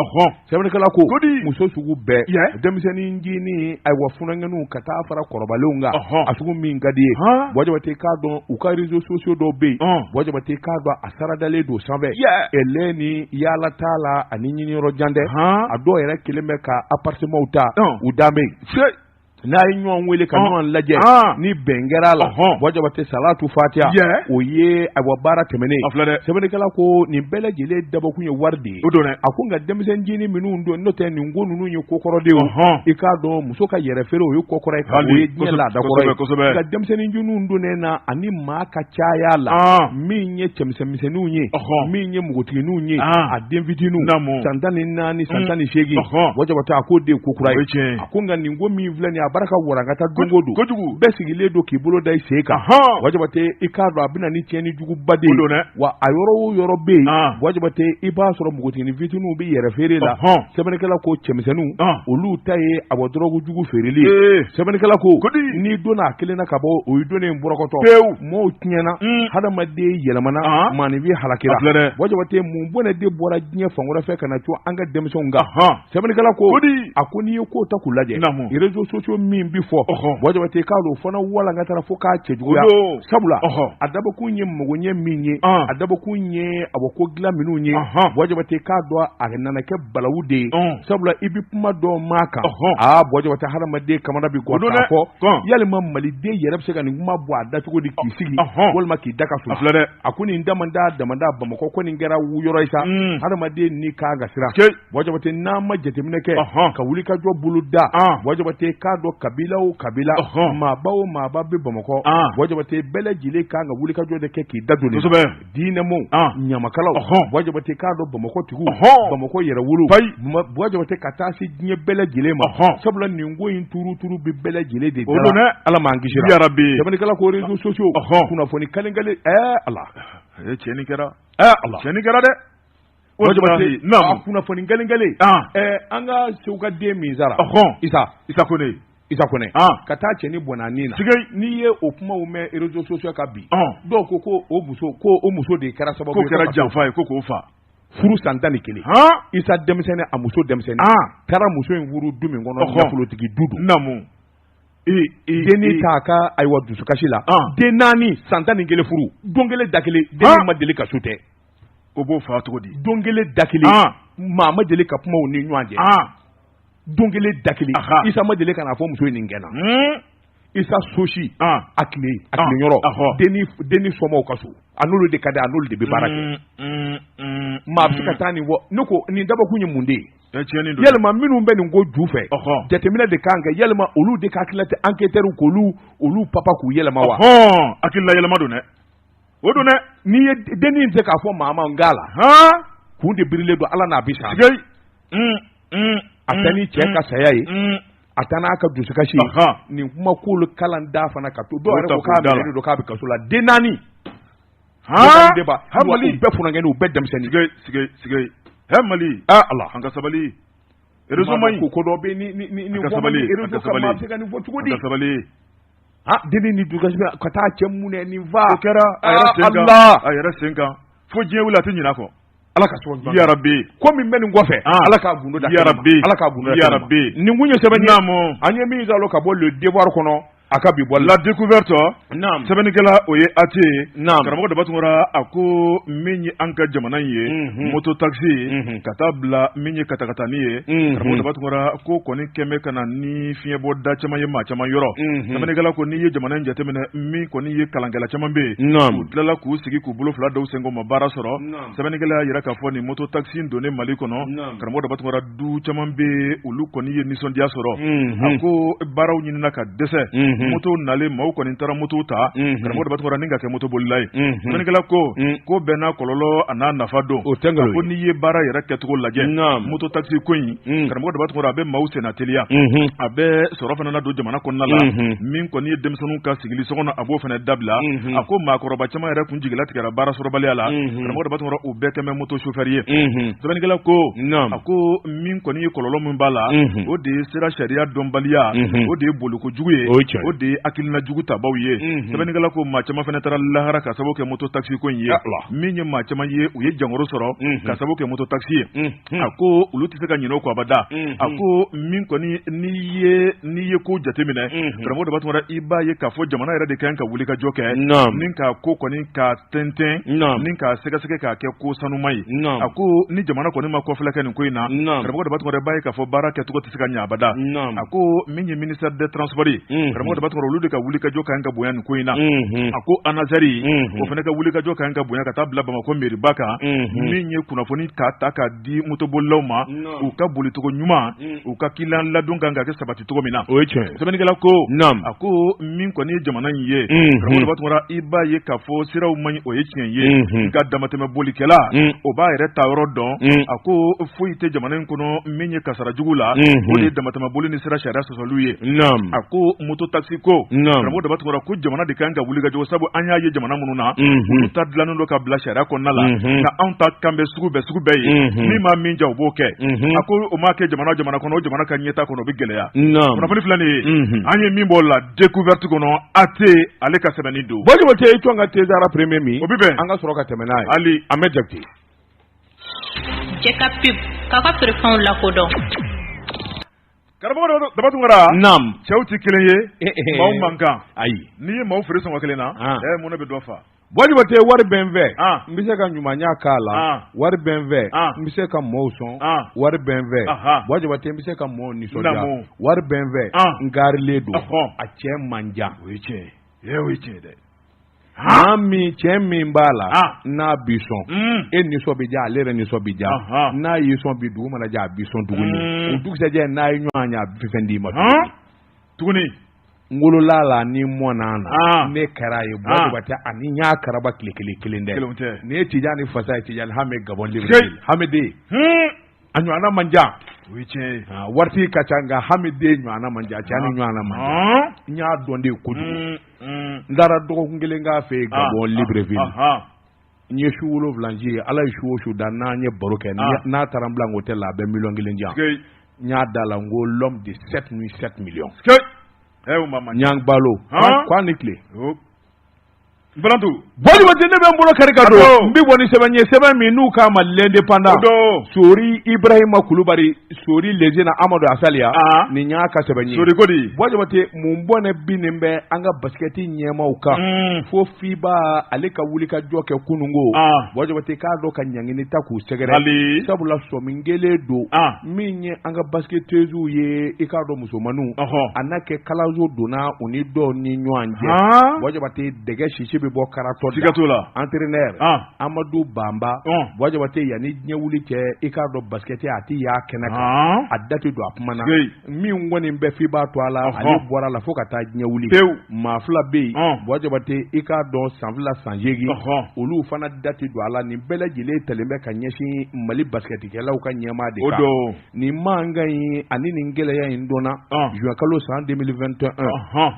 Speaker 1: Sɛbɛnnikɛla ko muso sugu bɛɛ, denmisɛnnin ncinin, ayiwa funankɛninw ka taa fara kɔrɔbalenw kan, a sugu min ka di ye, Buwa Jabate, k'a dɔn u ka réseaux sociaux dɔw bɛ yen, Buwa Jabate, k'a dɔn a saradalen don sanfɛ, ɛlɛ ni yaala t'a la ani ɲiniyɔrɔ jan tɛ. A dɔw yɛrɛ kelen bɛ ka appartement ta, u dan bɛ yen. N'a ye ɲɔgɔn wele ka ɲɔgɔn lajɛ, ni bɛn kɛra a la, Buwa Jabate, salatu fatiya, o ye ayiwa baara tɛmɛnen. Sɛbɛnnikɛla ko nin bɛɛ lajɛlen dabɔkun ye wari de ye. A ko nka denmisɛn ncinin minnu don, n'o tɛ nin ko ninnu ye ko kɔrɔ de ye. I k'a dɔn muso ka yɛrɛ feere, o ye ko kɔrɔ ye, o ye diɲɛ laada kɔrɔ ye. Nka denmisɛnnin ncinin donnen na ani maa ka caya la, min ye cɛmisɛnmisɛnninw ye, min ye npogotigininw ye, a den fitininw, san 14, san 18, Buwa Jabate, a k'o de ye ko kura ye. A ko nka nin ko min filɛ nin ye, a baraka warankata don o don
Speaker 3: kojugu,
Speaker 1: bɛɛ sigilen don k'i bolo da i sen kan. Buwa Jabate, i k'a dɔn a bɛ na ni tiɲɛni juguba de ye. Wa a yɔrɔ o yɔrɔ bɛ yen, Buwa Jabate, i b'a sɔrɔ npogotiginin fitininw bɛ yɛrɛ feere la. Sɛbɛnnikɛla ko cɛmisɛnninw, olu ta ye a bɔ dɔrɔgu jugu feereli ye. Sɛbɛnnikɛla ko n'i donna a kelen na ka bɔ, o ye donnen bɔrɔkɔtɔ
Speaker 3: pewu,
Speaker 1: maaw tiɲɛna, hadamaden yɛlɛmana, maaninfin halakira. Buwa Jabate, mun bɔnɛ de bɔra diɲɛ fan wɛrɛ fɛ ka na cun an ka denmisɛnw kan? Sɛbɛnnikɛla ko a ko n'i ye ko ta k'u lajɛ, réseaux sociaux min bi fɔ, Buwa Jabate, k'a dɔn o fana walankatara fo k'a cɛjuguya. Sabula a dabɔkun ye magoɲɛ min ye, a dabɔkun ye a bɔ ko dilan minnu ye, Buwa Jabate, k'a dɔn a nana kɛ balawu de ye. Sabula i bɛ kuma dɔ maa kan, aa Buwa Jabate, hadamaden kamana bi gan k'a fɔ yalima maliden yɛrɛ bɛ se ka nin kuma bɔ a da cogo di k'i sigi walima k'i da ka suma? A ko nin damada damada Bamakɔ ko nin kɛra yɔrɔ ye sa, hadamaden ni kan ka siran. Buwa Jabate, n'an ma jateminɛ kɛ ka wuli ka jɔ bolo da, Buwa Jabate, k'a dɔn kabila o kabila, maaba o maaba bɛ Bamakɔ, Buwa Jabate, bɛɛ lajɛlen kan ka wuli ka jɔ de kɛ k'i da don diinɛmɔgɔw, ɲamakalaw, Buwa Jabate, k'a dɔn Bamakɔ tigiw, Bamakɔ yɛrɛwolo, Buwa Jabate, ka taa se diɲɛ bɛɛ lajɛlen ma. Sabula nin ko in turuturu bɛ bɛɛ lajɛlen de da la. Ala m'an kisira. Sɛbɛnnikɛla ko réseaux sociaux kunnafoni kalenkale, Ala,
Speaker 3: tiɲɛni kɛra,
Speaker 1: Ala,
Speaker 3: tiɲɛni kɛra dɛ.
Speaker 1: Buwa Jabate, a kunnafoni kalenkale, an ka Segu ka den min sara, Isa
Speaker 3: Isa Kone,
Speaker 1: Isa Kone, ka taa cɛnin bɔnɛ a ni na. N'i ye o kumaw mɛn réseaux sociaux kan bi, dɔw ko ko o muso, ko o muso de kɛra sababu
Speaker 3: ye, k'o kɛra janfa ye, ko k'o fa.
Speaker 1: Furu san 11, Isa denmisɛnnin, a muso denmisɛnnin, taara muso in furu du min kɔnɔ, nafolotigi du don. Dennin t'a ka ayiwa dusukasi la, den naani, san 11 furu, don kelen da kelen, den ma deli ka su tɛ.
Speaker 3: O b'o fa cogo di?
Speaker 1: Don kelen da kelen, maa ma deli ka kuma u ni ɲɔgɔn cɛ. Don kelen da kelen, Isa ma deli ka n'a fɔ muso ye nin kɛ n na. Isa sosi a tile a tile yɔrɔ, denni somɔgɔw ka so, a n'olu de ka di, a n'olu de bɛ baara kɛ. Maa bɛ se ka taa nin fɔ? Ne ko nin dabɔkun ye mun de ye? Yalima minnu bɛ nin ko ju fɛ, jateminɛ de kan kɛ, yalima olu de ka hakilila tɛ enquêteurs k'olu olu papa k'u yɛlɛma wa?
Speaker 3: Hakilila yɛlɛma don dɛ, o don dɛ.
Speaker 1: N'i ye dennin tɛ k'a fɔ maa ma n k'a la, kun de birilen don Ala n'a bɛ sa. A tɛ ni cɛ ka saya ye, a taa n'a ka dusukasi ye. Nin kuma k'olu kalan da fana ka to dɔw yɛrɛ ko k'a minɛnen don, k'a bɛ kaso la, den naani
Speaker 3: Mali
Speaker 1: bɛɛ funankɛnin, u bɛɛ denmisɛnnin.
Speaker 3: He Mali,
Speaker 1: Ala,
Speaker 3: an ka sabali, réseau man ɲi.
Speaker 1: Ko dɔ bɛ ni ni ni
Speaker 3: ni sabali,
Speaker 1: réseau kan, maa bɛ se ka nin fɔ cogo di?
Speaker 3: Ka sabali.
Speaker 1: Denni ni dusukasi ka taa cɛ mun nin fa.
Speaker 3: O kɛra a yɛrɛ sen kan, a yɛrɛ sen kan, fo diɲɛ wuli a tɛ ɲinɛ a kɔ.
Speaker 1: Ala ka sɔn
Speaker 3: ɲuman. Yarabi.
Speaker 1: Ko min bɛ nin kɔfɛ, Ala k'a gundo da.
Speaker 3: Yarabi.
Speaker 1: Ala k'a gundo da.
Speaker 3: Yarabi.
Speaker 1: Nin kun ye sɛbɛn ye. An ye min sɔrɔ ka bɔ Le Devoir kɔnɔ. A ka bi bɔ
Speaker 3: La Découverte,
Speaker 1: naam,
Speaker 3: sɛbɛnnikɛla o ye AT ye.
Speaker 1: Naam.
Speaker 3: Karamɔgɔ Daba Tunkara, a ko min ye an ka jamana in ye, moto taxi ka taa bila min ye katakatani ye, karamɔgɔ Daba Tunkara, ko kɔni kɛmɛ ka na ni fiɲɛbɔ da caman ye maa caman yɔrɔ. Sɛbɛnnikɛla ko n'i ye jamana in jateminɛ, min kɔni ye kalankɛla caman bɛ yen, u tilala k'u sigi k'u bolo fila da u sen kɔ, ma baara sɔrɔ. Sɛbɛnnikɛla y'a jira k'a fɔ nin moto taxi in donnen Mali kɔnɔ, karamɔgɔ Daba Tunkara, du caman bɛ yen, olu kɔni ye nisɔndiya sɔrɔ. A ko baaraw ɲinina ka dɛsɛ, moto nalen, maaw kɔni taara moto ta, karamɔgɔ Daba Tunkara, ni ka kɛ moto bolila ye. Sɛbɛnnikɛla ko ko bɛɛ n'a kɔlɔlɔ a n'a nafa don.
Speaker 1: O tɛ
Speaker 3: nkalon ye. Ko n'i ye baara yɛrɛ kɛcogo lajɛ, moto taxi ko in, karamɔgɔ Daba Tunkara, a bɛ maaw senna teliya, a bɛ sɔrɔ fana na don jamana kɔnɔna la. Min kɔni ye denmisɛnninw ka sigili so kɔnɔ, a b'o fana dabila. A ko maakɔrɔba caman yɛrɛ kun jigilatigɛra baara sɔrɔbaliya la, karamɔgɔ Daba Tunkara, u bɛɛ kɛmɛ moto chauffeur ye. Sɛbɛnnikɛla ko a ko min kɔni ye kɔlɔlɔ min b'a la, o de ye sira sariya dɔnbaliya, o de ye boliko jugu ye, o de ye hakilina jugu tabaw ye. Sɛbɛnnikɛla ko maa caman fana taara lahara ka sababu kɛ moto taxi ko in ye. Min ye maa caman ye, u ye jankaro sɔrɔ ka sababu kɛ moto taxi ye. A ko olu tɛ se ka ɲinɛ o kɔ abada. A ko min kɔni, n'i ye ko jateminɛ, karamɔgɔ Daba Tunkara, i b'a ye k'a fɔ jamana yɛrɛ de kan ka wuli ka jɔ kɛ ni ka ko kɔni ka tɛntɛn ni k'a sɛgɛsɛgɛ k'a kɛ ko sanuma ye. A ko ni jamana kɔni ma kɔfilɛ kɛ nin ko in na, karamɔgɔ Daba Tunkara, i b'a ye k'a fɔ baara kɛcogo tɛ se ka ɲɛ abada. A ko min ye ministère des transports ye, karamɔgɔ Daba Tunkara, olu de ka wuli ka jɔ kan ka bonya nin ko in na. A ko ANASER, o fana ka wuli ka jɔ kan ka bonya ka taa bila Bamakɔ meriba kan, min ye kunnafoni k'a ta k'a di motobolilaw ma, u ka bolicogo ɲuman, u ka client ladon kan ka kɛ sabati cogo min na.
Speaker 1: O ye tiɲɛ.
Speaker 3: Sɛbɛnnikɛla ko a ko min kɔni ye jamana in ye, karamɔgɔ Daba Tunkara, i b'a ye k'a fɔ siraw man ɲi, o ye tiɲɛ ye, nka damatɛmɛ bolikɛla, o b'a yɛrɛ ta yɔrɔ dɔn. A ko foyi tɛ jamana in kɔnɔ min ye kasara jugu la, o de ye damatɛmɛ boli ni sira sariya sɔsɔliw ye. A ko moto taxi ko, karamɔgɔ Daba Tunkara, ko jamana de kan ka wuli ka jɔ, sabu an y'a ye jamana minnu na, olu ta dilannen don ka bila sariya kɔnɔna la, nka anw ta kan bɛ sugu bɛɛ sugu bɛɛ ye, min ma min diya, o b'o kɛ. A ko o ma kɛ jamana jamana kɔnɔ, o jamana ka ɲɛtaa kɔnɔ, o bɛ gɛlɛya. Kunnafoni filɛ nin ye, an ye min bɔ La Découverte kɔnɔ, AT ale ka sɛbɛnni don.
Speaker 1: Buwa Jabate, i tɔn ka Tezara premier min,
Speaker 3: o bɛ bɛn.
Speaker 1: An ka sɔrɔ ka tɛmɛ n'a ye.
Speaker 3: Hali
Speaker 1: Ahmed Jakite.
Speaker 2: Jɛ ka pub k'aw ka feerefɛnw lakodɔn.
Speaker 3: Karamɔgɔ Daba Tunkara, cɛw tɛ kelen ye, maaw man kan.
Speaker 1: Ayi.
Speaker 3: N'i ye maaw feere sɔngɔ kelen na, mun bɛ dɔ fa.
Speaker 1: Buwa Jabate, wari bɛ n fɛ, n bɛ se ka ɲumanya k'a la, wari bɛ n fɛ, n bɛ se ka mɔɔw sɔn, wari bɛ n fɛ, Buwa Jabate, n bɛ se ka mɔɔw nisɔndiya, wari bɛ n fɛ, n garilen don, a cɛ man jan.
Speaker 3: O ye tiɲɛ ye, o ye tiɲɛ dɛ.
Speaker 1: Maa min, cɛ min b'a la, n'a b'i sɔn, e nisɔn bɛ diya, ale yɛrɛ nisɔn bɛ diya. N'a y'i sɔn bi, dugu mana jɛ, a b'i sɔn tuguni. O dugusɛjɛ, n'a ye ɲɔgɔn ye, a bɛ fɛn d'i ma
Speaker 3: tuguni.
Speaker 1: N wolola la ni mɔna na, ne kɛra ye, Buwa Jabate, ani n y'a karaba tile kelen kelen dɛ. Nin ye Tijani fasa ye, Tijani hame Gabon Libreville, Hamiden a ɲɔgɔnna man jan.
Speaker 3: O ye tiɲɛ ye.
Speaker 1: Waritigi ka ca, nka Hamiden ɲɔgɔnna man jan, cɛ ni ɲɔgɔnna man jan. N y'a dɔn de kojugu. N taara dɔgɔkun kelen k'a fɛ yen Gabon Libreville. N ye su 7 si ye. Ala ye su o su da n'an ye baro kɛ, n'a taara n bila n hôtel la, a bɛ miliyɔn 1 di yan. N y'a da la, n ko l'homme de 7 nuits 7 millions. Ɲang Balo k'a ni tile.
Speaker 3: Balantu.
Speaker 1: Buwa Jabate, ne bɛ n bolo kari ka don, n bɛ bɔ ni sɛbɛn ye, sɛbɛn min n'u k'a ma L'Indépendant. Sori Ibrahima Kulubali, Sori Lezina Amadu Asaliya, nin y'a ka sɛbɛn ye.
Speaker 3: Sori ko di?
Speaker 1: Buwa Jabate, mun bɔnɛ binnen bɛ an ka basikɛti ɲɛmaaw kan fo FIBA ale ka wuli ka jɔ kɛ kununko? Buwa Jabate, k'a dɔn ka ɲangini ta k'u sɛgɛrɛ, sabula sɔmi kelen don min ye an ka basketteuses ye, i k'a dɔn musomanninw, a n'a kɛ kalazo donna u ni dɔw ni ɲɔgɔn cɛ. Buwa Jabate, dɛgɛ sisi bɛ bɔ karatɔ da.
Speaker 3: Siga t'o la.
Speaker 1: Entraîneur Amadu Banba, Buwa Jabate, yanni diɲɛ wuli cɛ, i k'a dɔn basikɛti a tɛ y'a kɛnɛ kan, a da tɛ don a kuma na. Min kɔni bɛ FIBA to a la, ale bɔra a la fo ka taa diɲɛ wuli. Maa fila bɛ yen, Buwa Jabate, i k'a dɔn san 2 san 8, olu fana da tɛ don a la. Nin bɛɛ lajɛlen talen bɛ ka ɲɛsin Mali basikɛtikɛlaw ka ɲɛmaa de kan. Nin mankan in ani nin gɛlɛya in donna juin kalo san 2021.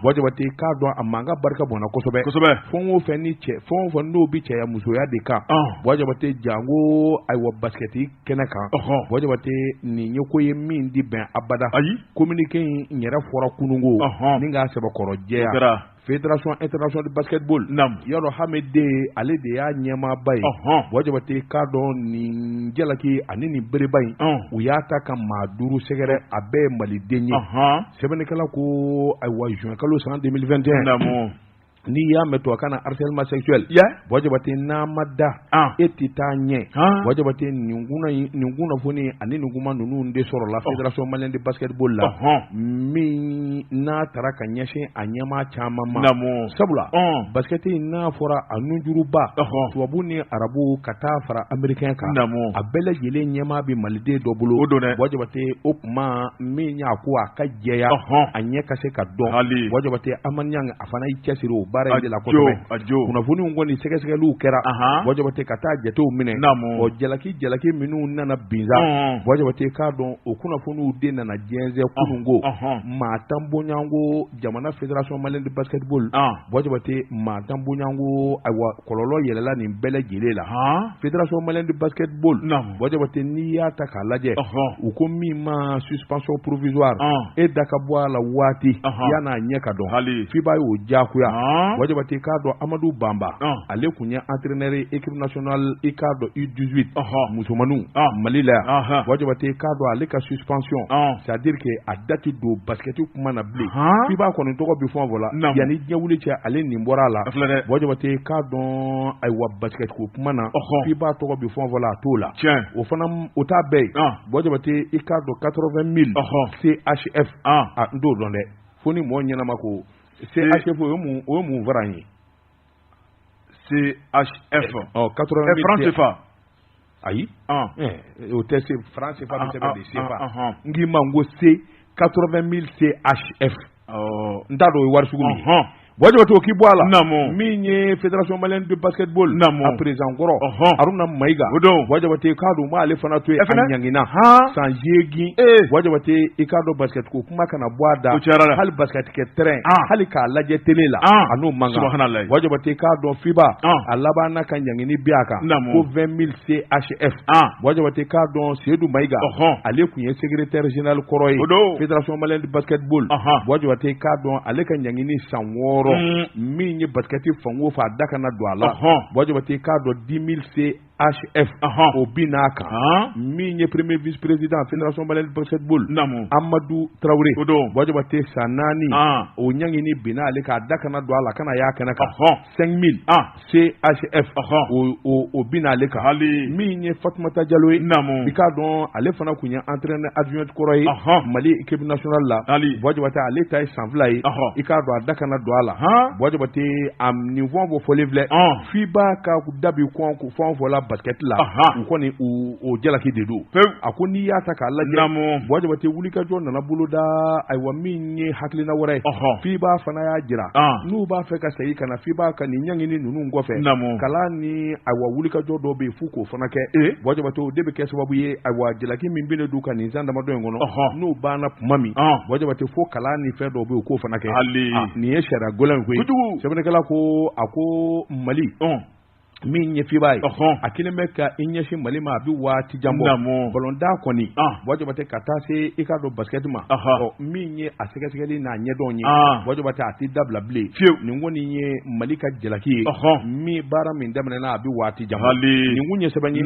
Speaker 1: Buwa Jabate, k'a dɔn a mankan barika bɔnna kosɛbɛ. Fɛn o fɛn ni cɛ, fɛn o fɛn n'o bɛ cɛya musoya de kan, Buwa Jabate, janko ayiwa basikɛti kɛnɛ kan, Buwa Jabate, nin ye ko ye min tɛ bɛn abada.
Speaker 3: Ayi.
Speaker 1: Communiqué in yɛrɛ fɔra kununko ni k'a sɛbɛkɔrɔ jɛya. Fédération internationale de basketball yɔrɔ Hamede ale de y'a ɲɛmaaba ye. Buwa Jabate k'a dɔn nin jalaki ani nin bereba in u y'a ta ka maa 5 sɛgɛrɛ, a bɛɛ ye maliden ye. Sɛbɛnnikɛla ko ayiwa juin kalo san 2021 n'i y'a mɛn tubabukan na harcèlement sexuel, Buwa Jabate n'a ma da e tɛ taa ɲɛ. Buwa Jabate nin kunnafoni ani nin kuma ninnu de sɔrɔla Fédération malienne de basketball la, min n'a taara ka ɲɛsin a ɲɛmaa caman ma. Sabula basket in n'a fɔra a nunjuruba tubabu ni arabu ka taa fara américain kan, a bɛɛ lajɛlen ɲɛmaa bɛ maliden dɔ bolo. Buwa Jabate o kuma min y'a ko a ka jɛya a ɲɛ ka se ka dɔn. Buwa Jabate Amani Ɲang a fana y'i cɛsiri o baara in de la kosɛbɛ. Kunnafoniw kɔni sɛgɛsɛgɛliw kɛra Buwa Jabate ka taa jatew minɛ. Ɔ jalaki minnu nana bin sa, Buwa Jabate k'a dɔn o kunnafoniw de nana jɛnsɛn kununko maa 10 bɔɲɔgɔnko jamana Fédération malienne de basketball. Buwa Jabate maa 10 bɔɲɔgɔnko ayiwa kɔlɔlɔ yɛlɛla nin bɛɛ lajɛlen la. Fédération malienne de basketball, Buwa Jabate n'i y'a ta k'a lajɛ, u ko min ma suspension provisoire, e da ka bɔ a la waati yan'a ɲɛ ka dɔn, FIBA y'o diyagoya. Buwa Jabate k'a dɔn Amadu Banba ale tun ye entraîneur ye équipe nationale i k'a dɔn U18 musomaninw Mali la yan. Buwa Jabate k'a dɔn ale ka suspension, c'est à dire que a da tɛ don basket kuma na bilen. FIBA kɔni tɔgɔ bɛ fɛn o fɛn la yanni diɲɛ wuli cɛ ale nin bɔra a la. Buwa Jabate k'a dɔn ayiwa basket ko kuma na FIBA tɔgɔ bɛ fɛn o fɛn la a t'o la. O fana o t'a bɛɛ ye. Buwa Jabate i k'a dɔn 80 000 CHF, a n t'o dɔn dɛ, fo ni mɔgɔ ɲɛnama ko CHF o ye mun faran ye?
Speaker 3: CHF
Speaker 1: ɔ 80 000
Speaker 3: francs CFA.
Speaker 1: Ayi, o tɛ franc CFA bɛ sɛbɛn de CFA. N k'i ma n ko C 80 000 CHF. N t'a dɔn o ye wari sugu min ye. Buwa Jabate o k'i bɔ a la. Min ye Fédération malienne de basketball a président kɔrɔ Haruna Mayiga, Buwa Jabate k'a dɔn u m'ale fana to yen, a ɲangina san 8. Buwa Jabate i k'a dɔn basket ko kuma kana bɔ a da, hali basket kɛ terrain, hali k'a lajɛ télé la, a n'o man kan. Buwa Jabate k'a dɔn FIBA a labanna ka ɲangini bin a kan ko 20 000 CHF. Buwa Jabate k'a dɔn Seydou Mayiga ale tun ye secrétaire général kɔrɔ ye Fédération malienne de basketball. Buwa Jabate k'a dɔn ale ka ɲangini san 6, min ye basket fan o fan a da kana don a la. Buwa Jabate k'a dɔn 10 000 CHF o bin n'a kan. Min ye premier vice président Fédération malienne de basketball Amadou Traoré, Buwa Jabate san 4 o ɲangini binna ale kan, a da kana don a la, kana y'a kɛnɛ kan 5 000 CHF o binna ale kan. Min ye Fatumata Jalo ye, i k'a dɔn ale fana tun ye entraîneur adjoint kɔrɔ ye Mali équipe nationale la. Buwa Jabate ale ta ye san 2 ye, i k'a dɔn a da kana don a la. Buwa Jabate a nin fɛn o fɛn fɔlen filɛ, FIBA ka da bi kɔn ko fɛn o fɛn la basket la, u kɔni o jalaki de don. A ko n'i y'a ta k'a lajɛ, Buwa Jabate wulikajɔ nana boloda ayiwa min ye hakilina wɛrɛ ye. FIBA fana y'a jira n'u b'a fɛ ka segin ka na FIBA ka nin ɲangini ninnu kɔfɛ, kalan ni ayiwa wulikajɔ dɔw bɛ yen f'u k'o fana kɛ. Buwa Jabate o de bɛ kɛ sababu ye ayiwa jalaki min bɛ don ka nin san damadɔ in kɔnɔ, n'o banna tuma min, Buwa Jabate fo kalan ni fɛn dɔw bɛ yen u k'o fana kɛ. Nin ye sariya gɛlɛn ko ye. Sɛbɛnnikɛla ko a ko Mali min ye FIBA ye, a kelen bɛ ka i ɲɛsin Mali ma a bɛ waati jan bɔ. Balontan kɔni, Buwa Jabate ka taa se i k'a dɔn basket ma, min ye a sɛgɛsɛgɛli n'a ɲɛdɔn ye, Buwa Jabate a tɛ dabila bilen. Nin kɔni ye Mali ka jalaki ye, min baara min daminɛna a bɛ waati jan bɔ. Nin kun ye sɛbɛn ye,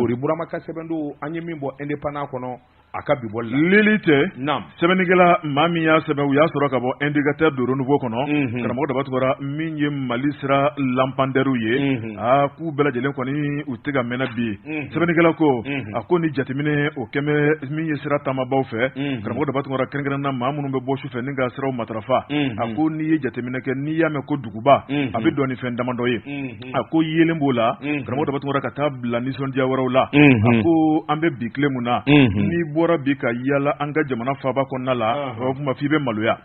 Speaker 1: Tori Burama ka sɛbɛn don, an ye min bɔ Indépendant kɔnɔ a ka bi bɔli la.
Speaker 3: Lili tɛ sɛbɛnnikɛla maa min y'a sɛbɛn, u y'a sɔrɔ ka bɔ Indicateur du Renouveau kɔnɔ. Karamɔgɔ Daba Tunkara, min ye Mali sira lampandɛriw ye, aa k'u bɛɛ lajɛlen kɔni u tɛ ka mɛnɛ bi. Sɛbɛnnikɛla ko a ko ni jateminɛ o kɛmɛ min ye sira taamabaw fɛ, karamɔgɔ Daba Tunkara, kɛrɛnkɛrɛn na maa minnu bɛ bɔ su fɛ ni ka siraw matarafa, a ko n'i ye jateminɛ kɛ, n'i y'a mɛn ko duguba, a bɛ dɔn ni fɛn damadɔ ye. A ko yeelen b'o la, karamɔgɔ Daba Tunkara, ka taa bila nisɔndiya wɛrɛw la. A ko an bɛ bi tile mun na, n'i bɔra bi ka yaala an ka jamana faaba kɔnɔna la, o tuma f'i bɛ maloya.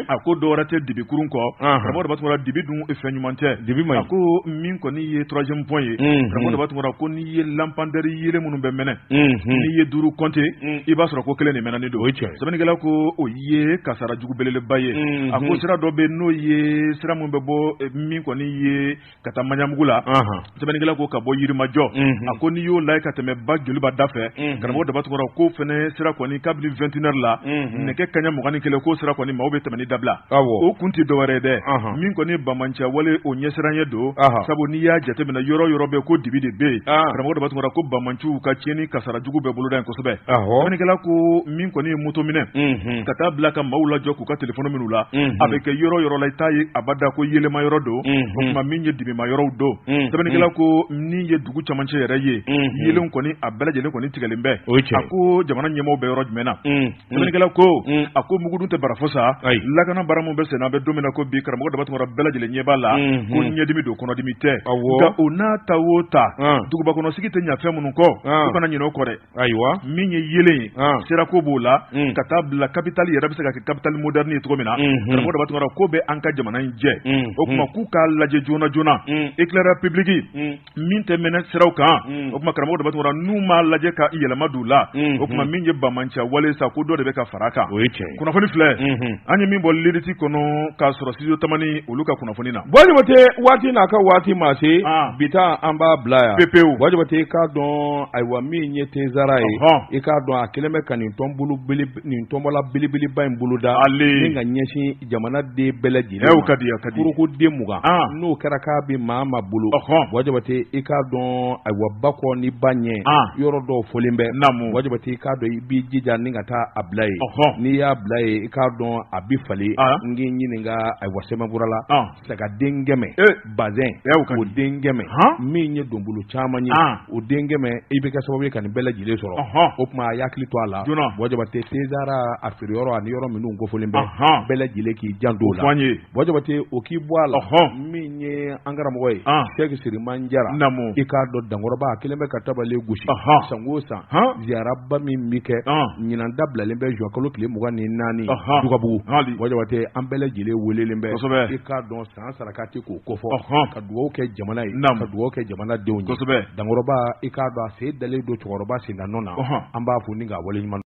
Speaker 3: A ko dɔwɛrɛ tɛ dibikurun kɔ, karamɔgɔ Daba Tunkara, dibi dun fɛn ɲuman tɛ.
Speaker 1: Dibi man ɲi.
Speaker 3: A ko min kɔni ye troisième point ye, karamɔgɔ Daba Tunkara, ko n'i ye lampandɛri yeelen minnu bɛ mɛnɛ, n'i ye 5 compter, i b'a sɔrɔ ko kelen de mɛnɛnen don. Sɛbɛnnikɛla ko o ye kasara jugu belebeleba ye. A ko sira dɔ bɛ n'o ye sira min bɛ bɔ min kɔni ye ka taa Maɲanbugu la, sɛbɛnnikɛla ko ka bɔ Yirimajɔ, a ko n'i y'o lajɛ ka tɛmɛ ba Joliba da fɛ, karamɔgɔ Daba Tunkara, ko fɛnɛ tɛnɛ sira kɔni kabini 21 heures la nɛgɛ kaɲɛ 21 ko sira kɔni maaw bɛ tɛmɛni dabila o kun tɛ dɔwɛrɛ ye dɛ min kɔni banbaanciya wale o ɲɛsiranɲɛ don sabu n'i y'a jateminɛ yɔrɔ yɔrɔ bɛ ko dibi de bɛ yen karamɔgɔ Daba Tunkara ko banbaanciw ka tiɲɛni kasara jugu bɛ boloda yen kosɛbɛ sɛbɛnnikɛla ko min kɔni ye moto minɛ ka taa bila ka maaw lajɔ k'u ka telefɔni minɛ u la a bɛ kɛ yɔrɔ yɔrɔ la i t'a ye abada ko yeelema yɔrɔ don o tuma min ye dibima yɔrɔw don sɛbɛnnikɛla ko min ye dugu camancɛ yɛrɛ ye yeelen kɔni a bɛɛ lajɛlen kɔni tigɛlen bɛ a ko jamana ɲɛmaaw bɛ yɔrɔ jumɛn na sɛbɛnnikɛla ko a ko mugudun tɛ bara fɔ sa lakana baara min bɛ senna an bɛ don min na ko bi karamɔgɔ Daba Tunkara bɛɛ lajɛlen ɲɛ b'a la ko ɲɛdimi don kɔnɔdimi tɛ nka o n'a ta o ta duguba kɔnɔ sigi tɛ ɲɛ fɛn minnu kɔ u kana ɲinɛ o kɔ dɛ ayiwa min ye yeelen ye sirako b'o la ka taa bila kapitali yɛrɛ bɛ se ka kɛ kapitali moderne ye cogo min na karamɔgɔ Daba Tunkara ko bɛ an ka jamana in jɛ o tuma k'u k'a lajɛ joona joona éclairage public min tɛ mɛnɛ siraw kan o tuma karamɔgɔ Daba Tunkara n'u m'a lajɛ ka yɛlɛma don u la o tuma min ye banbaanciya wale sa ko dɔ de bɛ ka fara a kan
Speaker 1: o ye tiɲɛ
Speaker 3: kunnafoni filɛ an ye min bɔ L'Élite kɔnɔ k'a sɔrɔ studio Tamani olu ka kunnafoni na
Speaker 1: Buwa Jabate waati n'a ka waati ma se bi ta an b'a bila yan
Speaker 3: pepewu
Speaker 1: Buwa Jabate i k'a dɔn ayiwa min ye Tezara ye i k'a dɔn a kɛlen bɛ ka nin nin tɔnbɔla belebeleba in boloda ni ka ɲɛsin jamana den bɛɛ lajɛlen ma
Speaker 3: ka di ka di
Speaker 1: foroko den 20 n'o kɛra k'a bɛ maa maa bolo Buwa Jabate i k'a dɔn ayiwa ba kɔ ni ba ɲɛ yɔrɔ dɔw fɔlen bɛ Buwa Jabate i k'a dɔn i b'i jija ni ka taa a bila yen n'i y'a bila yen i k'a dɔn a bɛ falen n k'i ɲininka ayiwa sɛbɛnfura la saga den 100 bazɛn o den 100 min ye donbolo caman ye o den 100 i bɛ kɛ sababu ye ka nin bɛɛ lajɛlen sɔrɔ o tuma a hakili to a la Buwa Jabate Tezara a feere yɔrɔ ani yɔrɔ minnu kofɔlen bɛ bɛɛ lajɛlen k'i janto o la Buwa Jabate o k'i bɔ a la min ye an karamɔgɔ ye Sɛki Siriman Jara i k'a dɔn dankɔrɔba a kɛlen bɛ ka tabale gosi san o san ziyaraba min bɛ kɛ ɲinan dabilalen bɛ juin kalo tile 24 Dugabugu Buwa Jabate an bɛɛ lajɛlen welelen bɛ i k'a dɔn san saraka tɛ k'o kofɔ ka dugawu kɛ jamana ye ka dugawu kɛ jamana denw ye dankɔrɔba i k'a dɔn a sen dalen don cɛkɔrɔba sen nɔ na an b'a fo ni k'a waleɲuman.